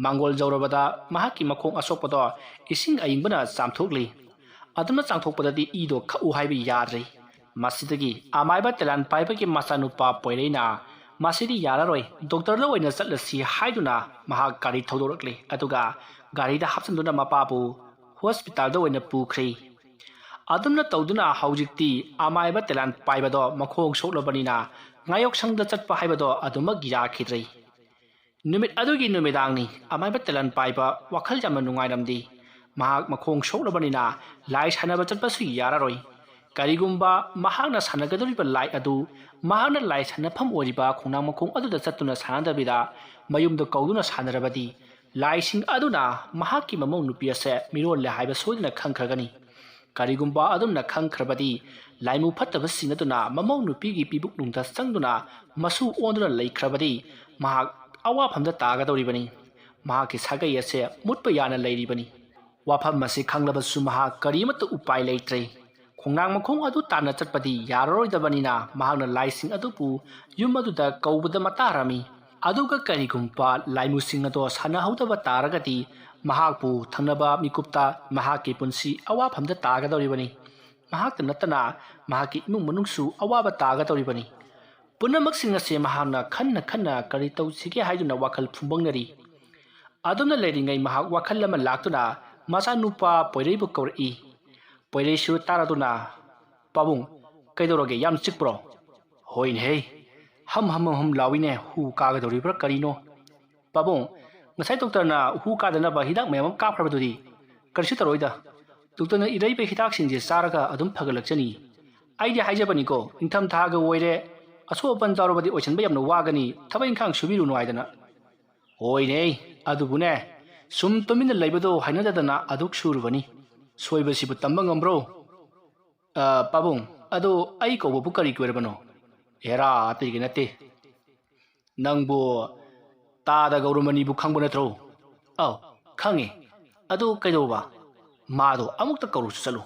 ꯃꯥꯡꯒꯣꯜ ꯌꯧꯔꯕꯗ ꯃꯍꯥꯛꯀꯤ ꯃꯈꯣꯡ ꯑꯁꯣꯛꯄꯗꯣ ꯏꯁꯤꯡ ꯑꯏꯪꯕꯅ ꯆꯥꯝꯊꯣꯛꯂꯤ꯫ ꯑꯗꯨꯝꯅ ꯆꯥꯝꯊꯣꯛꯄꯗꯗꯤ ꯏꯗꯣ ꯈꯛꯎ ꯍꯥꯏꯕ ꯌꯥꯗ꯭ꯔꯦ꯫ ꯃꯁꯤꯗꯒꯤ ꯑꯃꯥꯏꯕ ꯇꯦꯂꯥꯟ ꯄꯥꯏꯕꯒꯤ ꯃꯆꯥꯅꯨꯄꯥ ꯄꯣꯏꯔꯩꯅ, "ꯃꯁꯤꯗꯤ ꯌꯥꯔꯔꯣꯏ, ꯗꯣꯛꯇꯔꯗ ꯑꯣꯏꯅ ꯆꯠꯂꯁꯤ" ꯍꯥꯏꯗꯨꯅ ꯃꯍꯥꯛ ꯒꯥꯔꯤ ꯊꯧꯗꯣꯔꯛꯂꯤ, ꯑꯗꯨꯒ ꯒꯥꯔꯤꯗ ꯍꯥꯞꯆꯤꯟꯗꯨꯅ ꯃꯄꯥꯕꯨ ꯍꯣꯁꯄꯤꯇꯥꯜꯗ ꯑꯣꯏꯅ ꯄꯨꯈ꯭ꯔꯦ꯫ ꯑꯗꯨꯝꯅ ꯇꯧꯗꯨꯅ ꯍꯧꯖꯤꯛꯇꯤ ꯑꯃꯥꯏꯕ ꯇꯦꯂꯥꯟ ꯄꯥꯏꯕꯗꯣ ꯃꯈꯣꯡ ꯁꯣꯛꯂꯕꯅꯤꯅ ꯉꯥꯌꯣꯛꯁꯪꯗ ꯆꯠꯄ ꯍꯥꯏꯕꯗꯣ ꯑꯗꯨꯃꯛ ꯌꯥꯈꯤꯗ꯭ꯔꯦ꯫ ꯅꯨꯃꯤꯠ ꯑꯗꯨꯒꯤ ꯅꯨꯃꯤꯗꯥꯡꯅꯤ꯫ ꯑꯃꯥꯏꯕ ꯇꯦꯂꯥꯟ ꯄꯥꯏꯕ ꯋꯥꯈꯜ ꯌꯥꯝꯅ ꯅꯨꯡꯉꯥꯏꯔꯝꯗꯦ꯫ ꯃꯍꯥꯛ ꯃꯈꯣꯡ ꯁꯣꯛꯂꯕꯅꯤꯅ ꯂꯥꯏ ꯁꯥꯟꯅꯕ ꯆꯠꯄꯁꯨ ꯌꯥꯔꯔꯣꯏ꯫ ꯀꯔꯤꯒꯨꯝꯕ ꯃꯍꯥꯛꯅ ꯁꯥꯟꯅꯒꯗꯧꯔꯤꯕ ꯂꯥꯏ ꯑꯗꯨ ꯃꯍꯥꯛꯅ ꯂꯥꯏ ꯁꯥꯟꯅꯐꯝ ꯑꯣꯏꯔꯤꯕ ꯈꯣꯡꯅꯥꯡ ꯃꯈꯣꯡ ꯑꯗꯨꯗ ꯆꯠꯇꯨꯅ ꯁꯥꯟꯅꯗꯕꯤꯗ ꯃꯌꯨꯝꯗ ꯀꯧꯗꯨꯅ ꯁꯥꯟꯅꯔꯕꯗꯤ, ꯂꯥꯏꯁꯤꯡ ꯑꯗꯨꯅ ꯃꯍꯥꯛꯀꯤ ꯃꯃꯧ ꯅꯨꯄꯤ ꯑꯁꯦ ꯃꯤꯔꯣꯜꯂꯦ ꯍꯥꯏꯕ ꯁꯣꯏꯗꯅ ꯈꯪꯈ꯭ꯔꯒꯅꯤ꯫ ꯀꯔꯤꯒꯨꯝꯕ ꯑꯗꯨꯝꯅ ꯈꯪꯈ꯭ꯔꯕꯗꯤ, ꯂꯥꯏꯃꯨ ꯐꯠꯇꯕꯁꯤꯡ ꯑꯗꯨꯅ ꯃꯃꯧ ꯅꯨꯄꯤꯒꯤ ꯄꯤꯕꯨꯛꯅꯨꯡꯗ ꯆꯪꯗꯨꯅ ꯃꯁꯨ ꯑꯣꯟꯗꯨꯅ ꯂꯩꯈ꯭ꯔꯕꯗꯤ, ꯃꯍꯥꯛ ꯑꯋꯥꯐꯝꯗ ꯇꯥꯒꯗꯧꯔꯤꯕꯅꯤ꯫ ꯃꯍꯥꯛꯀꯤ ꯁꯥꯒꯩ ꯑꯁꯦ ꯃꯨꯠꯄ ꯌꯥꯅ ꯂꯩꯔꯤꯕꯅꯤ꯫ ꯋꯥꯐꯝ ꯑꯁꯤ ꯈꯪꯂꯕꯁꯨ ꯃꯍꯥꯛ ꯀꯔꯤꯃꯠꯇ ꯎꯄꯥꯏ ꯂꯩꯇ꯭ꯔꯦ꯫ ꯈꯣꯡꯅꯥꯡ ꯃꯈꯣꯡ ꯑꯗꯨ ꯇꯥꯟꯅ ꯆꯠꯄꯗꯤ ꯌꯥꯔꯔꯣꯏꯗꯕꯅꯤꯅ, ꯃꯍꯥꯛꯅ ꯂꯥꯏꯁꯤꯡ ꯑꯗꯨꯕꯨ ꯌꯨꯝ ꯑꯗꯨꯗ ꯀꯧꯕꯗ ꯃꯇꯥꯔꯝꯃꯤ꯫ ꯑꯗꯨꯒ ꯀꯔꯤꯒꯨꯝꯕ ꯂꯥꯏꯃꯨꯁꯤꯡ ꯑꯗꯣ ꯁꯥꯟꯅꯍꯧꯗꯕ ꯇꯥꯔꯒꯗꯤ, ꯃꯍꯥꯛꯄꯨ ꯊꯪꯅꯕ ꯃꯤꯀꯨꯞꯇ ꯃꯍꯥꯛꯀꯤ ꯄꯨꯟꯁꯤ ꯑꯋꯥꯐꯝꯗ ꯇꯥꯒꯗꯧꯔꯤꯕꯅꯤ꯫ ꯃꯍꯥꯛꯇ ꯅꯠꯇꯅ ꯃꯍꯥꯛꯀꯤ ꯏꯃꯨꯡ ꯃꯅꯨꯡꯁꯨ ꯑꯋꯥꯕ ꯇꯥꯒꯗꯧꯔꯤꯕꯅꯤ꯫ ꯄꯨꯝꯅꯃꯛꯁꯤꯡ ꯑꯁꯤ ꯃꯍꯥꯛꯅ ꯈꯟꯅ ꯈꯟꯅ ꯀꯔꯤ ꯇꯧꯁꯤꯒꯦ ꯍꯥꯏꯗꯨꯅ ꯋꯥꯈꯜ ꯐꯨꯝꯕꯪꯅꯔꯤ꯫ ꯑꯗꯨꯝꯅ ꯂꯩꯔꯤꯉꯩ ꯃꯍꯥꯛ ꯋꯥꯈꯜ ꯑꯃ ꯂꯥꯛꯇꯨꯅ ꯃꯆꯥꯅꯨꯄꯥ ꯄꯣꯏꯔꯩꯕꯨ ꯀꯧꯔꯛꯏ꯫ ꯄꯣꯏꯔꯩꯁꯨ ꯇꯥꯔꯗꯨꯅ, "ꯄꯥꯕꯨꯡ, ꯀꯩꯗꯧꯔꯒꯦ? ꯌꯥꯝ ꯆꯤꯛꯄ꯭ꯔꯣ?" "ꯍꯣꯏꯅꯦꯍꯦ, ꯍꯝ ꯍꯝ ꯍꯝ ꯍꯝ ꯂꯥꯎꯏꯅꯦ, ꯍꯨ ꯀꯥꯒꯗꯧꯔꯤꯕ꯭ꯔꯥ ꯀꯔꯤꯅꯣ?" "ꯄꯥꯕꯨꯡ, ꯉꯁꯥꯏ ꯗꯣꯛꯇꯔꯅ ꯍꯨ ꯀꯥꯗꯅꯕ ꯍꯤꯗꯥꯛ ꯃꯌꯥꯝ ꯑꯃ ꯀꯥꯞꯈ꯭ꯔꯕꯗꯨꯗꯤ?" "ꯀꯔꯤꯁꯨ ꯇꯧꯔꯣꯏꯗ, ꯗꯣꯛꯇꯔꯅ ꯏꯔꯩꯕ ꯍꯤꯗꯥꯛꯁꯤꯡꯁꯦ ꯆꯥꯔꯒ ꯑꯗꯨꯝ ꯐꯒꯠꯂꯛꯆꯅꯤ꯫ ꯑꯩꯗꯤ ꯍꯥꯏꯖꯕꯅꯤꯀꯣ, ꯅꯤꯡꯊꯝ ꯊꯥꯒ ꯑꯣꯏꯔꯦ, ꯑꯁꯣꯛ ꯑꯄꯟ ꯇꯧꯔꯕꯗꯤ ꯑꯣꯏꯁꯟꯕ ꯌꯥꯝꯅ ꯋꯥꯒꯅꯤ, ꯊꯕꯛ ꯏꯪꯈꯥꯡ ꯁꯨꯕꯤꯔꯨꯅꯨ ꯍꯥꯏꯗꯅ꯫" "ꯍꯣꯏꯅꯦ, ꯑꯗꯨꯕꯨꯅꯦ, ꯁꯨꯝ ꯇꯨꯃꯤꯟꯅ ꯂꯩꯕꯗꯣ ꯍꯩꯅꯗꯗꯅ ꯑꯗꯨꯛ ꯁꯨꯔꯨꯕꯅꯤ꯫ ꯁꯣꯏꯕꯁꯤꯕꯨ ꯇꯝꯕ ꯉꯝꯕ꯭ꯔꯣ?" "ꯑ, ꯄꯥꯕꯨꯡ, ꯑꯗꯣ ꯑꯩ ꯀꯧꯕꯕꯨ ꯀꯔꯤ ꯀꯣꯏꯔꯕꯅꯣ?" "ꯍꯦꯔꯥ, ꯑꯇꯩꯒꯤ ꯅꯠꯇꯦ꯫ ꯅꯪꯕꯨ ꯇꯥꯗ ꯒꯧꯔꯃꯅꯤꯕꯨ ꯈꯪꯕ ꯅꯠꯇ꯭ꯔꯣ?" "ꯑꯧ, ꯈꯪꯉꯤ꯫ ꯑꯗꯨ ꯀꯩꯗꯧꯕ?" "ꯃꯥꯗꯣ ꯑꯃꯨꯛꯇ ꯀꯧꯔꯨꯁꯨ ꯆꯠꯂꯨ꯫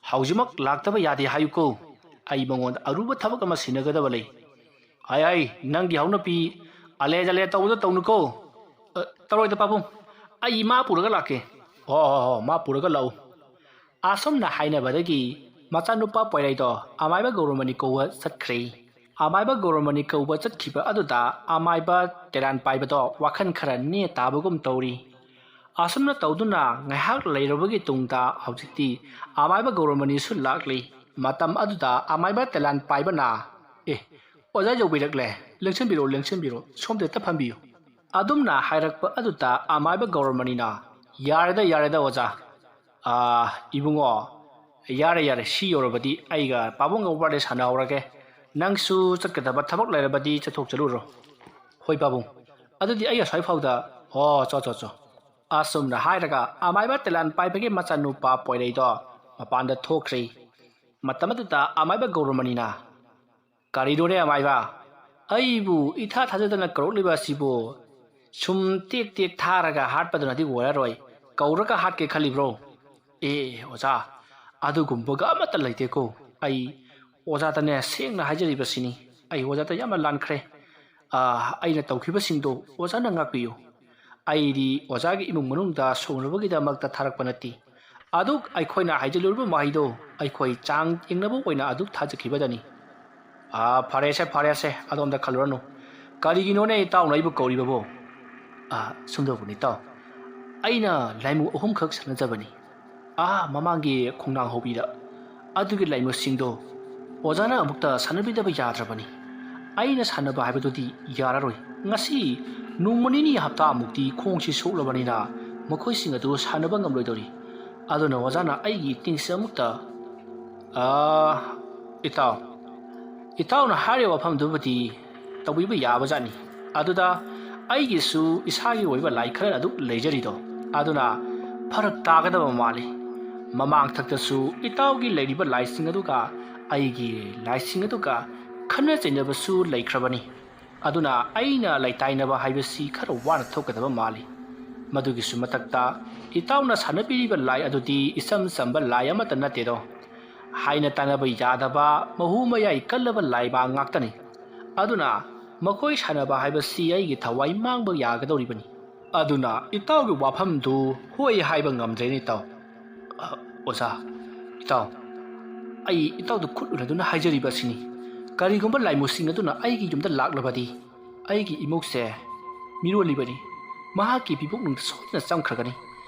ꯍꯧꯖꯤꯛꯃꯛ ꯂꯥꯛꯇꯕ ꯌꯥꯗꯦ ꯍꯥꯏꯌꯨꯀꯣ꯫ ꯑꯩ ꯃꯉꯣꯟꯗ ꯑꯔꯨꯕ ꯊꯕꯛ ꯑꯃ ꯁꯤꯟꯅꯒꯗꯕ ꯂꯩ꯫" "ꯍꯥꯏ ꯍꯥꯏ, ꯅꯪꯒꯤ ꯍꯧꯅꯄꯤ ꯑꯂꯦ ꯖꯂꯦ ꯇꯧꯕꯗꯣ ꯇꯧꯅꯨꯀꯣ꯫" "ꯑ, ꯇꯧꯔꯣꯏꯗ ꯄꯥꯕꯨꯡ, ꯑꯩ ꯃꯥ ꯄꯨꯔꯒ ꯂꯥꯛꯀꯦ꯫" "ꯍꯣ ꯍꯣ ꯍꯣ, ꯃꯥ ꯄꯨꯔꯒ ꯂꯥꯛꯎ꯫" ꯑꯁꯨꯝꯅ ꯍꯥꯏꯅꯕꯗꯒꯤ ꯃꯆꯥꯅꯨꯄꯥ ꯄꯣꯏꯔꯩꯗꯣ ꯑꯃꯥꯏꯕ ꯒꯧꯔꯃꯅꯤ ꯀꯧꯕ ꯆꯠꯈ꯭ꯔꯦ꯫ ꯑꯃꯥꯏꯕ ꯒꯧꯔꯃꯅꯤ ꯀꯧꯕ ꯆꯠꯈꯤꯕ ꯑꯗꯨꯗ ꯑꯃꯥꯏꯕ ꯇꯦꯔꯥꯟ ꯄꯥꯏꯕꯗꯣ ꯋꯥꯈꯜ ꯈꯔ ꯅꯦ ꯇꯥꯕꯒꯨꯝ ꯇꯧꯔꯤ꯫ ꯑꯁꯨꯝꯅ ꯇꯧꯗꯨꯅ ꯉꯥꯏꯍꯥꯛ ꯂꯩꯔꯕꯒꯤ ꯇꯨꯡꯗ ꯍꯧꯖꯤꯛꯇꯤ ꯑꯃꯥꯏꯕ ꯒꯧꯔꯃꯅꯤꯁꯨ ꯂꯥꯛꯂꯤ꯫ ꯃꯇꯝ ꯑꯗꯨꯗ ꯑꯃꯥꯏꯕ ꯇꯦꯂꯥꯟ ꯄꯥꯏꯕꯅ, "ꯑꯦ, ꯑꯣꯖꯥ ꯌꯧꯕꯤꯔꯛꯂꯦ, ꯂꯦꯡꯁꯤꯟꯕꯤꯔꯣ, ꯂꯦꯡꯁꯤꯟꯕꯤꯔꯣ, ꯁꯣꯝꯗ ꯍꯦꯛꯇ ꯐꯝꯕꯤꯌꯨ꯫" ꯑꯗꯨꯝꯅ ꯍꯥꯏꯔꯛꯄ ꯑꯗꯨꯗ ꯑꯃꯥꯏꯕ ꯒꯧꯔꯃꯅꯤꯅ, "ꯌꯥꯔꯦꯗ, ꯌꯥꯔꯦꯗ ꯑꯣꯖꯥ꯫ ꯑꯥ, ꯏꯕꯨꯡꯉꯣ, ꯌꯥꯔꯦ, ꯌꯥꯔꯦ, ꯁꯤ ꯌꯧꯔꯕꯗꯤ ꯑꯩꯒ ꯄꯥꯕꯨꯡꯒ ꯋꯥꯔꯤ ꯁꯥꯟꯅꯍꯧꯔꯒꯦ꯫ ꯅꯪꯁꯨ ꯆꯠꯀꯗꯕ ꯊꯕꯛ ꯂꯩꯔꯕꯗꯤ ꯆꯠꯊꯣꯛꯆꯔꯨꯔꯣ꯫" "ꯍꯣꯏ ꯄꯥꯕꯨꯡ, ꯑꯗꯨꯗꯤ ꯑꯩ ꯑꯁ꯭ꯋꯥꯏ ꯐꯥꯎꯗ꯫" "ꯑꯣ, ꯆꯣ, ꯆꯣ, ꯆꯣ꯫" ꯑꯁꯨꯝꯅ ꯍꯥꯏꯔꯒ ꯑꯃꯥꯏꯕ ꯇꯦꯂꯥꯟ ꯄꯥꯏꯕꯒꯤ ꯃꯆꯥꯅꯨꯄꯥ ꯄꯣꯏꯔꯩꯗꯣ ꯃꯄꯥꯟꯗ ꯊꯣꯛꯈ꯭ꯔꯦ꯫ ꯃꯇꯝ ꯑꯗꯨꯗ ꯑꯃꯥꯏꯕ ꯒꯧꯔꯃꯅꯤꯅ, "ꯀꯔꯤꯅꯣꯅꯦ ꯑꯃꯥꯏꯕ, ꯑꯩꯕꯨ ꯏꯊꯥ ꯊꯥꯖꯗꯅ ꯀꯧꯔꯛꯂꯤꯕ ꯑꯁꯤꯕꯨ? ꯁꯨꯝ ꯇꯦꯛ ꯇꯦꯛ ꯊꯥꯔꯒ ꯍꯥꯠꯄꯗꯨꯅꯗꯤ ꯑꯣꯏꯔꯔꯣꯏ, ꯀꯧꯔꯒ ꯍꯥꯠꯀꯦ ꯈꯜꯂꯤꯕ꯭ꯔꯣ?" "ꯑꯦ ꯑꯣꯖꯥ, ꯑꯗꯨꯒꯨꯝꯕꯒ ꯑꯃꯠꯇ ꯂꯩꯇꯦꯀꯣ꯫ ꯑꯩ ꯑꯣꯖꯥꯗꯅꯦ ꯁꯦꯡꯅ ꯍꯥꯏꯖꯔꯤꯕꯁꯤꯅꯤ, ꯑꯩ ꯑꯣꯖꯥꯗ ꯌꯥꯝꯅ ꯂꯥꯟꯈ꯭ꯔꯦ꯫ ꯑꯥ, ꯑꯩꯅ ꯇꯧꯈꯤꯕꯁꯤꯡꯗꯣ ꯑꯣꯖꯥꯅ ꯉꯥꯛꯄꯤꯌꯨ꯫ ꯑꯩꯗꯤ ꯑꯣꯖꯥꯒꯤ ꯏꯃꯨꯡ ꯃꯅꯨꯡꯗ ꯁꯣꯛꯅꯕꯒꯤꯗꯃꯛꯇ ꯊꯥꯔꯛꯄ ꯅꯠꯇꯦ꯫ ꯑꯗꯨꯛ ꯑꯩꯈꯣꯏꯅ ꯍꯥꯏꯖꯤꯜꯂꯨꯔꯤꯕ ꯃꯍꯩꯗꯣ ꯑꯩꯈꯣꯏ ꯆꯥꯡ ꯌꯦꯡꯅꯕ ꯑꯣꯏꯅ ꯑꯗꯨꯛ ꯊꯥꯖꯈꯤꯕꯗꯅꯤ꯫" ꯑꯥ, ꯐꯔꯦꯁꯦ, ꯐꯔꯦꯁꯦ, ꯑꯗꯣꯝꯗ ꯈꯜꯂꯨꯔꯅꯨ꯫ ꯀꯔꯤꯒꯤꯅꯣꯅꯦ ꯏꯇꯥꯎꯅ ꯑꯩꯕꯨ ꯀꯧꯔꯤꯕꯕꯨ? ꯑꯥ, ꯁꯨꯝꯗꯧꯕꯅꯤ ꯏꯇꯥꯎ, ꯑꯩꯅ ꯂꯥꯏꯃꯨ ꯑꯍꯨꯝꯈꯛ ꯁꯥꯟꯅꯖꯕꯅꯤ꯫ ꯑꯥ, ꯃꯃꯥꯡꯒꯤ ꯈꯣꯡꯅꯥꯡ ꯍꯧꯕꯤꯗ꯫ ꯑꯗꯨꯒꯤ ꯂꯥꯏꯃꯨꯁꯤꯡꯗꯣ ꯑꯣꯖꯥꯅ ꯑꯃꯨꯛꯇ ꯁꯥꯟꯅꯕꯤꯗꯕ ꯌꯥꯗ꯭ꯔꯕꯅꯤ꯫ ꯑꯩꯅ ꯁꯥꯟꯅꯕ ꯍꯥꯏꯕꯗꯨꯗꯤ ꯌꯥꯔꯔꯣꯏ꯫ ꯉꯁꯤ ꯅꯣꯡꯃ ꯅꯤꯅꯤ ꯍꯞꯇꯥꯃꯨꯛꯇꯤ ꯈꯣꯡꯁꯤ ꯁꯣꯛꯂꯕꯅꯤꯅ ꯃꯈꯣꯏꯁꯤꯡ ꯑꯗꯨ ꯁꯥꯟꯅꯕ ꯉꯝꯂꯣꯏꯗꯧꯔꯤ꯫ ꯑꯗꯨꯅ ꯑꯣꯖꯥꯅ ꯑꯩꯒꯤ ꯇꯤꯡꯁꯤ ꯑꯃꯨꯛꯇ, ꯑꯥ, ꯏꯇꯥꯎ, ꯏꯇꯥꯎꯅ ꯍꯥꯏꯔꯤꯕ ꯋꯥꯐꯝꯗꯨꯕꯨꯗꯤ ꯇꯧꯕꯤꯕ ꯌꯥꯕꯖꯥꯠꯅꯤ꯫ ꯑꯗꯨꯗ ꯑꯩꯒꯤꯁꯨ ꯏꯁꯥꯒꯤ ꯑꯣꯏꯕ ꯂꯥꯏ ꯈꯔ ꯑꯗꯨ ꯂꯩꯖꯔꯤꯗꯣ, ꯑꯗꯨꯅ ꯐꯔꯛ ꯇꯥꯒꯗꯕ ꯃꯥꯜꯂꯤ꯫ ꯃꯃꯥꯡꯊꯛꯇꯁꯨ ꯏꯇꯥꯎꯒꯤ ꯂꯩꯔꯤꯕ ꯂꯥꯏꯁꯤꯡ ꯑꯗꯨꯒ ꯑꯩꯒꯤ ꯂꯥꯏꯁꯤꯡ ꯑꯗꯨꯒ ꯈꯠꯅ ꯆꯩꯅꯕꯁꯨ ꯂꯩꯈ꯭ꯔꯕꯅꯤ꯫ ꯑꯗꯨꯅ ꯑꯩꯅ ꯂꯩꯇꯥꯏꯅꯕ ꯍꯥꯏꯕꯁꯤ ꯈꯔ ꯋꯥꯅ ꯊꯣꯛꯀꯗꯕ ꯃꯥꯜꯂꯤ꯫ ꯃꯗꯨꯒꯤꯁꯨ ꯃꯊꯛꯇ ꯏꯇꯥꯎꯅ ꯁꯥꯟꯅꯕꯤꯔꯤꯕ ꯂꯥꯏ ꯑꯗꯨꯗꯤ ꯏꯆꯝ ꯆꯝꯕ ꯂꯥꯏ ꯑꯃꯠꯇ ꯅꯠꯇꯦꯗꯣ꯫ ꯍꯥꯏꯅ ꯇꯥꯟꯅꯕ ꯌꯥꯗꯕ, ꯃꯍꯨ ꯃꯌꯥꯏ ꯀꯜꯂꯕ ꯂꯥꯏꯕꯥ ꯉꯥꯛꯇꯅꯤ꯫ ꯑꯗꯨꯅ ꯃꯈꯣꯏ ꯁꯥꯟꯅꯕ ꯍꯥꯏꯕꯁꯤ ꯑꯩꯒꯤ ꯊꯋꯥꯏ ꯃꯥꯡꯕ ꯌꯥꯒꯗꯧꯔꯤꯕꯅꯤ꯫ ꯑꯗꯨꯅ ꯏꯇꯥꯎꯒꯤ ꯋꯥꯐꯝꯗꯨ ꯍꯣꯏ ꯍꯥꯏꯕ ꯉꯝꯗ꯭ꯔꯦꯅꯦ ꯏꯇꯥꯎ꯫ ꯑ, ꯑꯣꯖꯥ, ꯏꯇꯥꯎ, ꯑꯩ ꯏꯇꯥꯎꯗ ꯈꯨꯠ ꯎꯅꯗꯨꯅ ꯍꯥꯏꯖꯔꯤꯕ ꯑꯁꯤꯅꯤ꯫ ꯀꯔꯤꯒꯨꯝꯕ ꯂꯥꯏꯃꯨꯁꯤꯡ ꯑꯗꯨꯅ ꯑꯩꯒꯤ ꯌꯨꯝꯗ ꯂꯥꯛꯂꯕꯗꯤ ꯑꯩꯒꯤ ꯏꯃꯨꯡꯁꯦ ꯃꯤꯔꯣꯜꯂꯤꯕꯅꯤ꯫ ꯃꯍꯥꯛꯀꯤ ꯄꯤꯕꯨꯛꯅꯨꯡꯗ ꯁꯣꯏꯗꯅ ꯆꯪꯈ꯭ꯔꯒꯅꯤ꯫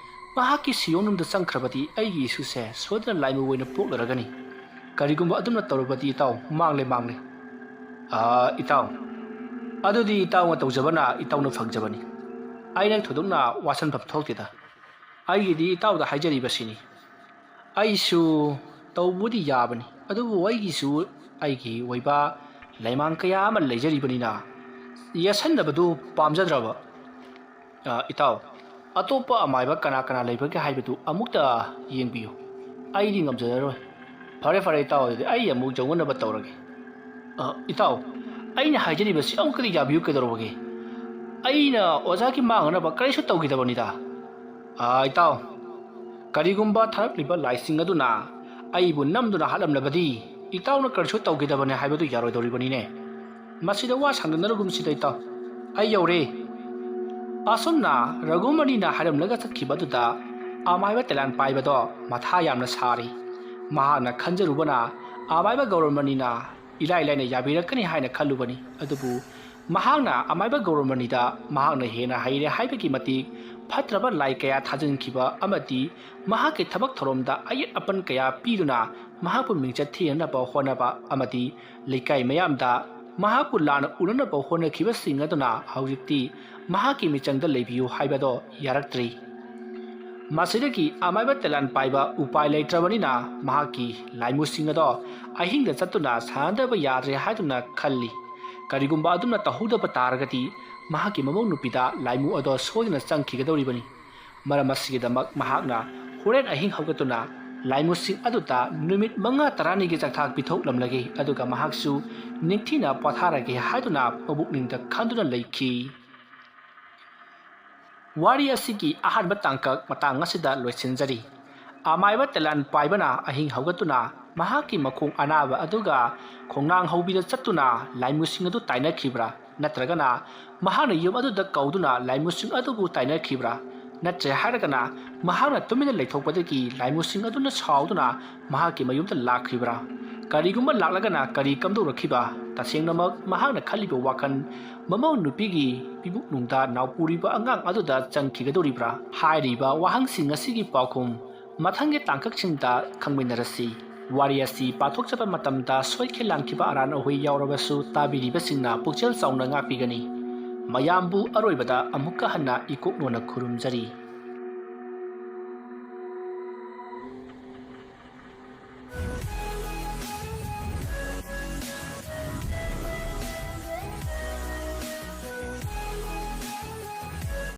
ꯃꯍꯥꯛꯀꯤ ꯁꯤꯌꯣꯡꯅꯨꯡꯗ ꯆꯪꯈ꯭ꯔꯕꯗꯤ ꯑꯩꯒꯤ ꯏꯁꯨꯁꯦ ꯁꯣꯏꯗꯅ ꯂꯥꯏꯃꯨ ꯑꯣꯏꯅ ꯄꯣꯛꯂꯔꯒꯅꯤ꯫ ꯀꯔꯤꯒꯨꯝꯕ ꯑꯗꯨꯝꯅ ꯇꯧꯔꯕꯗꯤ ꯏꯇꯥꯎ, ꯃꯥꯡꯂꯦ, ꯃꯥꯡꯂꯦ꯫ ꯑꯥ, ꯏꯇꯥꯎ, ꯑꯗꯨꯗꯤ ꯏꯇꯥꯎꯅ ꯇꯧꯖꯕꯅ ꯏꯇꯥꯎꯅ ꯐꯪꯖꯕꯅꯤ꯫ ꯑꯩꯅ ꯊꯣꯏꯗꯣꯛꯅ ꯋꯥꯁꯟꯐꯝ ꯊꯣꯛꯇꯦꯗ꯫ ꯑꯩꯒꯤꯗꯤ ꯏꯇꯥꯎꯗ ꯍꯥꯏꯖꯔꯤꯕꯁꯤꯅꯤ꯫ ꯑꯩꯁꯨ ꯇꯧꯕꯗꯤ ꯌꯥꯕꯅꯤ, ꯑꯗꯨꯕꯨ ꯑꯩꯒꯤꯁꯨ ꯑꯩꯒꯤ ꯑꯣꯏꯕ ꯂꯩꯃꯥꯡ ꯀꯌꯥ ꯑꯃ ꯂꯩꯖꯔꯤꯕꯅꯤꯅ ꯌꯦꯠꯁꯟꯅꯕꯗꯨ ꯄꯥꯝꯖꯗ꯭ꯔꯕ꯫ ꯑ, ꯏꯇꯥꯎ, ꯑꯇꯣꯞꯄ ꯑꯃꯥꯏꯕ ꯀꯅꯥ ꯀꯅꯥ ꯂꯩꯕꯒꯦ ꯍꯥꯏꯕꯗꯨ ꯑꯃꯨꯛꯇ ꯌꯦꯡꯕꯤꯌꯨ꯫ ꯑꯩꯗꯤ ꯉꯝꯖꯔꯔꯣꯏ꯫ ꯐꯔꯦ, ꯐꯔꯦ, ꯏꯇꯥꯎ, ꯑꯗꯨꯗꯤ ꯑꯩ ꯑꯃꯨꯛ ꯌꯧꯅꯅꯕ ꯇꯧꯔꯒꯦ꯫ ꯑ, ꯏꯇꯥꯎ, ꯑꯩꯅ ꯍꯥꯏꯖꯔꯤꯕꯁꯤ ꯑꯃꯨꯛꯇꯗꯤ ꯌꯥꯕꯤꯌꯨ, ꯀꯩꯗꯧꯔꯕꯒꯦ? ꯑꯩꯅ ꯑꯣꯖꯥꯒꯤ ꯃꯥꯡꯅꯅꯕ ꯀꯔꯤꯁꯨ ꯇꯧꯈꯤꯗꯕꯅꯤꯗ꯫ ꯑ, ꯏꯇꯥꯎ, ꯀꯔꯤꯒꯨꯝꯕ ꯊꯥꯔꯛꯂꯤꯕ ꯂꯥꯏꯁꯤꯡ ꯑꯗꯨꯅ ꯑꯩꯕꯨ ꯅꯝꯗꯨꯅ ꯍꯥꯠꯂꯝꯂꯕꯗꯤ ꯏꯇꯥꯎꯅ ꯀꯔꯤꯁꯨ ꯇꯧꯈꯤꯗꯕꯅꯤ ꯍꯥꯏꯕꯗꯨ ꯌꯥꯔꯣꯏꯗꯧꯔꯤꯕꯅꯤꯅꯦ꯫ ꯃꯁꯤꯗ ꯋꯥ ꯁꯥꯡꯗꯅꯔꯒꯨꯝꯁꯤꯗ ꯏꯇꯥꯎ꯫ ꯑꯩ ꯌꯧꯔꯦ꯫ ꯑꯁꯨꯝꯅ ꯔꯘꯨꯃꯅꯤꯅ ꯍꯥꯏꯔꯝꯂꯒ ꯆꯠꯈꯤꯕ ꯑꯗꯨꯗ ꯑꯃꯥꯏꯕ ꯇꯦꯂꯥꯟ ꯄꯥꯏꯕꯗꯣ ꯃꯊꯥ ꯌꯥꯝꯅ ꯁꯥꯔꯤ꯫ ꯃꯍꯥꯛꯅ ꯈꯟꯖꯔꯨꯕꯅ ꯑꯃꯥꯏꯕ ꯒꯧꯔꯃꯅꯤꯅ ꯏꯔꯥꯏ ꯂꯥꯏꯅ ꯌꯥꯕꯤꯔꯛꯀꯅꯤ ꯍꯥꯏꯅ ꯈꯜꯂꯨꯕꯅꯤ꯫ ꯑꯗꯨꯕꯨ ꯃꯍꯥꯛꯅ ꯑꯃꯥꯏꯕ ꯒꯧꯔꯃꯅꯤꯗ ꯃꯍꯥꯛꯅ ꯍꯦꯟꯅ ꯍꯩꯔꯦ ꯍꯥꯏꯕꯒꯤ ꯃꯇꯤꯛ ꯐꯠꯇ꯭ꯔꯕ ꯂꯥꯏ ꯀꯌꯥ ꯊꯥꯖꯤꯟꯈꯤꯕ ꯑꯃꯗꯤ ꯃꯍꯥꯛꯀꯤ ꯊꯕꯛ ꯊꯧꯔꯝꯗ ꯑꯌꯦꯠ ꯑꯄꯟ ꯀꯌꯥ ꯄꯤꯗꯨꯅ ꯃꯍꯥꯛꯄꯨ ꯃꯤꯡꯆꯠ ꯊꯤꯅꯅꯕ ꯍꯣꯠꯅꯕ ꯑꯃꯗꯤ ꯂꯩꯀꯥꯏ ꯃꯌꯥꯝꯗ ꯃꯍꯥꯛꯄꯨ ꯂꯥꯟꯅ ꯎꯅꯅꯕ ꯍꯣꯠꯅꯈꯤꯕꯁꯤꯡ ꯑꯗꯨꯅ ꯍꯧꯖꯤꯛꯇꯤ ꯃꯍꯥꯛꯀꯤ ꯃꯤꯆꯪꯗ ꯂꯩꯕꯤꯌꯨ ꯍꯥꯏꯕꯗꯣ ꯌꯥꯔꯛꯇ꯭ꯔꯤ꯫ ꯃꯁꯤꯗꯒꯤ ꯑꯃꯥꯏꯕ ꯇꯦꯂꯥꯟ ꯄꯥꯏꯕ ꯎꯄꯥꯏ ꯂꯩꯇ꯭ꯔꯕꯅꯤꯅ ꯃꯍꯥꯛꯀꯤ ꯂꯥꯏꯃꯨꯁꯤꯡ ꯑꯗꯣ ꯑꯍꯤꯡꯗ ꯆꯠꯇꯨꯅ ꯁꯥꯟꯅꯗꯕ ꯌꯥꯗ꯭ꯔꯦ ꯍꯥꯏꯗꯨꯅ ꯈꯜꯂꯤ꯫ ꯀꯔꯤꯒꯨꯝꯕ ꯑꯗꯨꯝꯅ ꯇꯧꯍꯧꯗꯕ ꯇꯥꯔꯒꯗꯤ ꯃꯍꯥꯛꯀꯤ ꯃꯃꯧ ꯅꯨꯄꯤꯗ ꯂꯥꯏꯃꯨ ꯑꯗꯣ ꯁꯣꯏꯗꯅ ꯆꯪꯈꯤꯒꯗꯧꯔꯤꯕꯅꯤ꯫ ꯃꯔꯝ ꯑꯁꯤꯒꯤꯗꯃꯛ ꯃꯍꯥꯛꯅ ꯍꯣꯔꯦꯟ ꯑꯍꯤꯡ ꯍꯧꯒꯠꯇꯨꯅ ꯂꯥꯏꯃꯨꯁꯤꯡ ꯑꯗꯨꯗ ꯅꯨꯃꯤꯠ ꯃꯉꯥ ꯇꯔꯥꯅꯤꯒꯤ ꯆꯥꯛꯊꯥꯛ ꯄꯤꯊꯣꯛꯂꯝꯂꯒꯦ, ꯑꯗꯨꯒ ꯃꯍꯥꯛꯁꯨ ꯅꯤꯡꯊꯤꯅ ꯄꯣꯊꯥꯔꯒꯦ ꯍꯥꯏꯗꯨꯅ ꯃꯕꯨꯛꯅꯤꯡꯗ ꯈꯟꯗꯨꯅ ꯂꯩꯈꯤ꯫ ꯋꯥꯔꯤ ꯑꯁꯤꯒꯤ ꯑꯍꯥꯟꯕ ꯇꯥꯡꯀꯛ ꯃꯇꯥꯡ ꯑꯁꯤꯗ ꯂꯣꯏꯁꯤꯟꯖꯔꯤ꯫ ꯑꯃꯥꯏꯕ ꯇꯦꯂꯥꯟ ꯄꯥꯏꯕꯅ ꯑꯍꯤꯡ ꯍꯧꯒꯠꯇꯨꯅ ꯃꯍꯥꯛꯀꯤ ꯃꯈꯣꯡ ꯑꯅꯥꯕ ꯑꯗꯨꯒ ꯈꯣꯡꯅꯥꯡ ꯍꯧꯕꯤꯗ ꯆꯠꯇꯨꯅ ꯂꯥꯏꯃꯨꯁꯤꯡ ꯑꯗꯨ ꯇꯥꯏꯅꯈꯤꯕ꯭ꯔꯥ, ꯅꯠꯇ꯭ꯔꯒꯅ ꯃꯍꯥꯛꯅ ꯌꯨꯝ ꯑꯗꯨꯗ ꯀꯧꯗꯨꯅ ꯂꯥꯏꯃꯨꯁꯤꯡ ꯑꯗꯨꯕꯨ ꯇꯥꯏꯅꯈꯤꯕ꯭ꯔꯥ? ꯅꯠꯇ꯭ꯔꯦ ꯍꯥꯏꯔꯒꯅ ꯃꯍꯥꯛꯅ ꯇꯨꯃꯤꯟꯅ ꯂꯩꯊꯣꯛꯄꯗꯒꯤ ꯂꯥꯏꯃꯨꯁꯤꯡ ꯑꯗꯨꯅ ꯁꯥꯎꯗꯨꯅ ꯃꯍꯥꯛꯀꯤ ꯃꯌꯨꯝꯗ ꯂꯥꯛꯈꯤꯕ꯭ꯔꯥ? ꯀꯔꯤꯒꯨꯝꯕ ꯂꯥꯛꯂꯒꯅ ꯀꯔꯤ ꯀꯝꯗꯧꯔꯛꯈꯤꯕ? ꯇꯁꯦꯡꯅꯃꯛ ꯃꯍꯥꯛꯅ ꯈꯜꯂꯤꯕ ꯋꯥꯈꯜ ꯃꯃꯧ ꯅꯨꯄꯤꯒꯤ ꯄꯤꯕꯨꯛꯅꯨꯡꯗ ꯅꯥꯎꯄꯨꯔꯤꯕ ꯑꯉꯥꯡ ꯑꯗꯨꯗ ꯆꯪꯈꯤꯒꯗꯧꯔꯤꯕ꯭ꯔꯥ? ꯍꯥꯏꯔꯤꯕ ꯋꯥꯍꯪꯁꯤꯡ ꯑꯁꯤꯒꯤ ꯄꯥꯎꯈꯨꯝ ꯃꯊꯪꯒꯤ ꯇꯥꯡꯀꯛꯁꯤꯡꯗ ꯈꯪꯃꯤꯟꯅꯔꯁꯤ꯫ ꯋꯥꯔꯤ ꯑꯁꯤ ꯄꯥꯊꯣꯛꯆꯕ ꯃꯇꯝꯗ ꯁꯣꯏꯈꯤ ꯂꯥꯟꯈꯤꯕ ꯑꯔꯥꯟ ꯑꯍꯣꯏ ꯌꯥꯎꯔꯕꯁꯨ ꯇꯥꯕꯤꯔꯤꯕꯁꯤꯡꯅ ꯄꯨꯛꯆꯦꯜ ꯆꯥꯎꯅ ꯉꯥꯛꯄꯤꯒꯅꯤ꯫ ꯃꯌꯥꯝꯕꯨ ꯑꯔꯣꯏꯕꯗ ꯑꯃꯨꯛꯀ ꯍꯟꯅ ꯏꯀꯣꯛꯅꯣꯅ ꯈꯨꯔꯨꯝꯖꯔꯤ꯫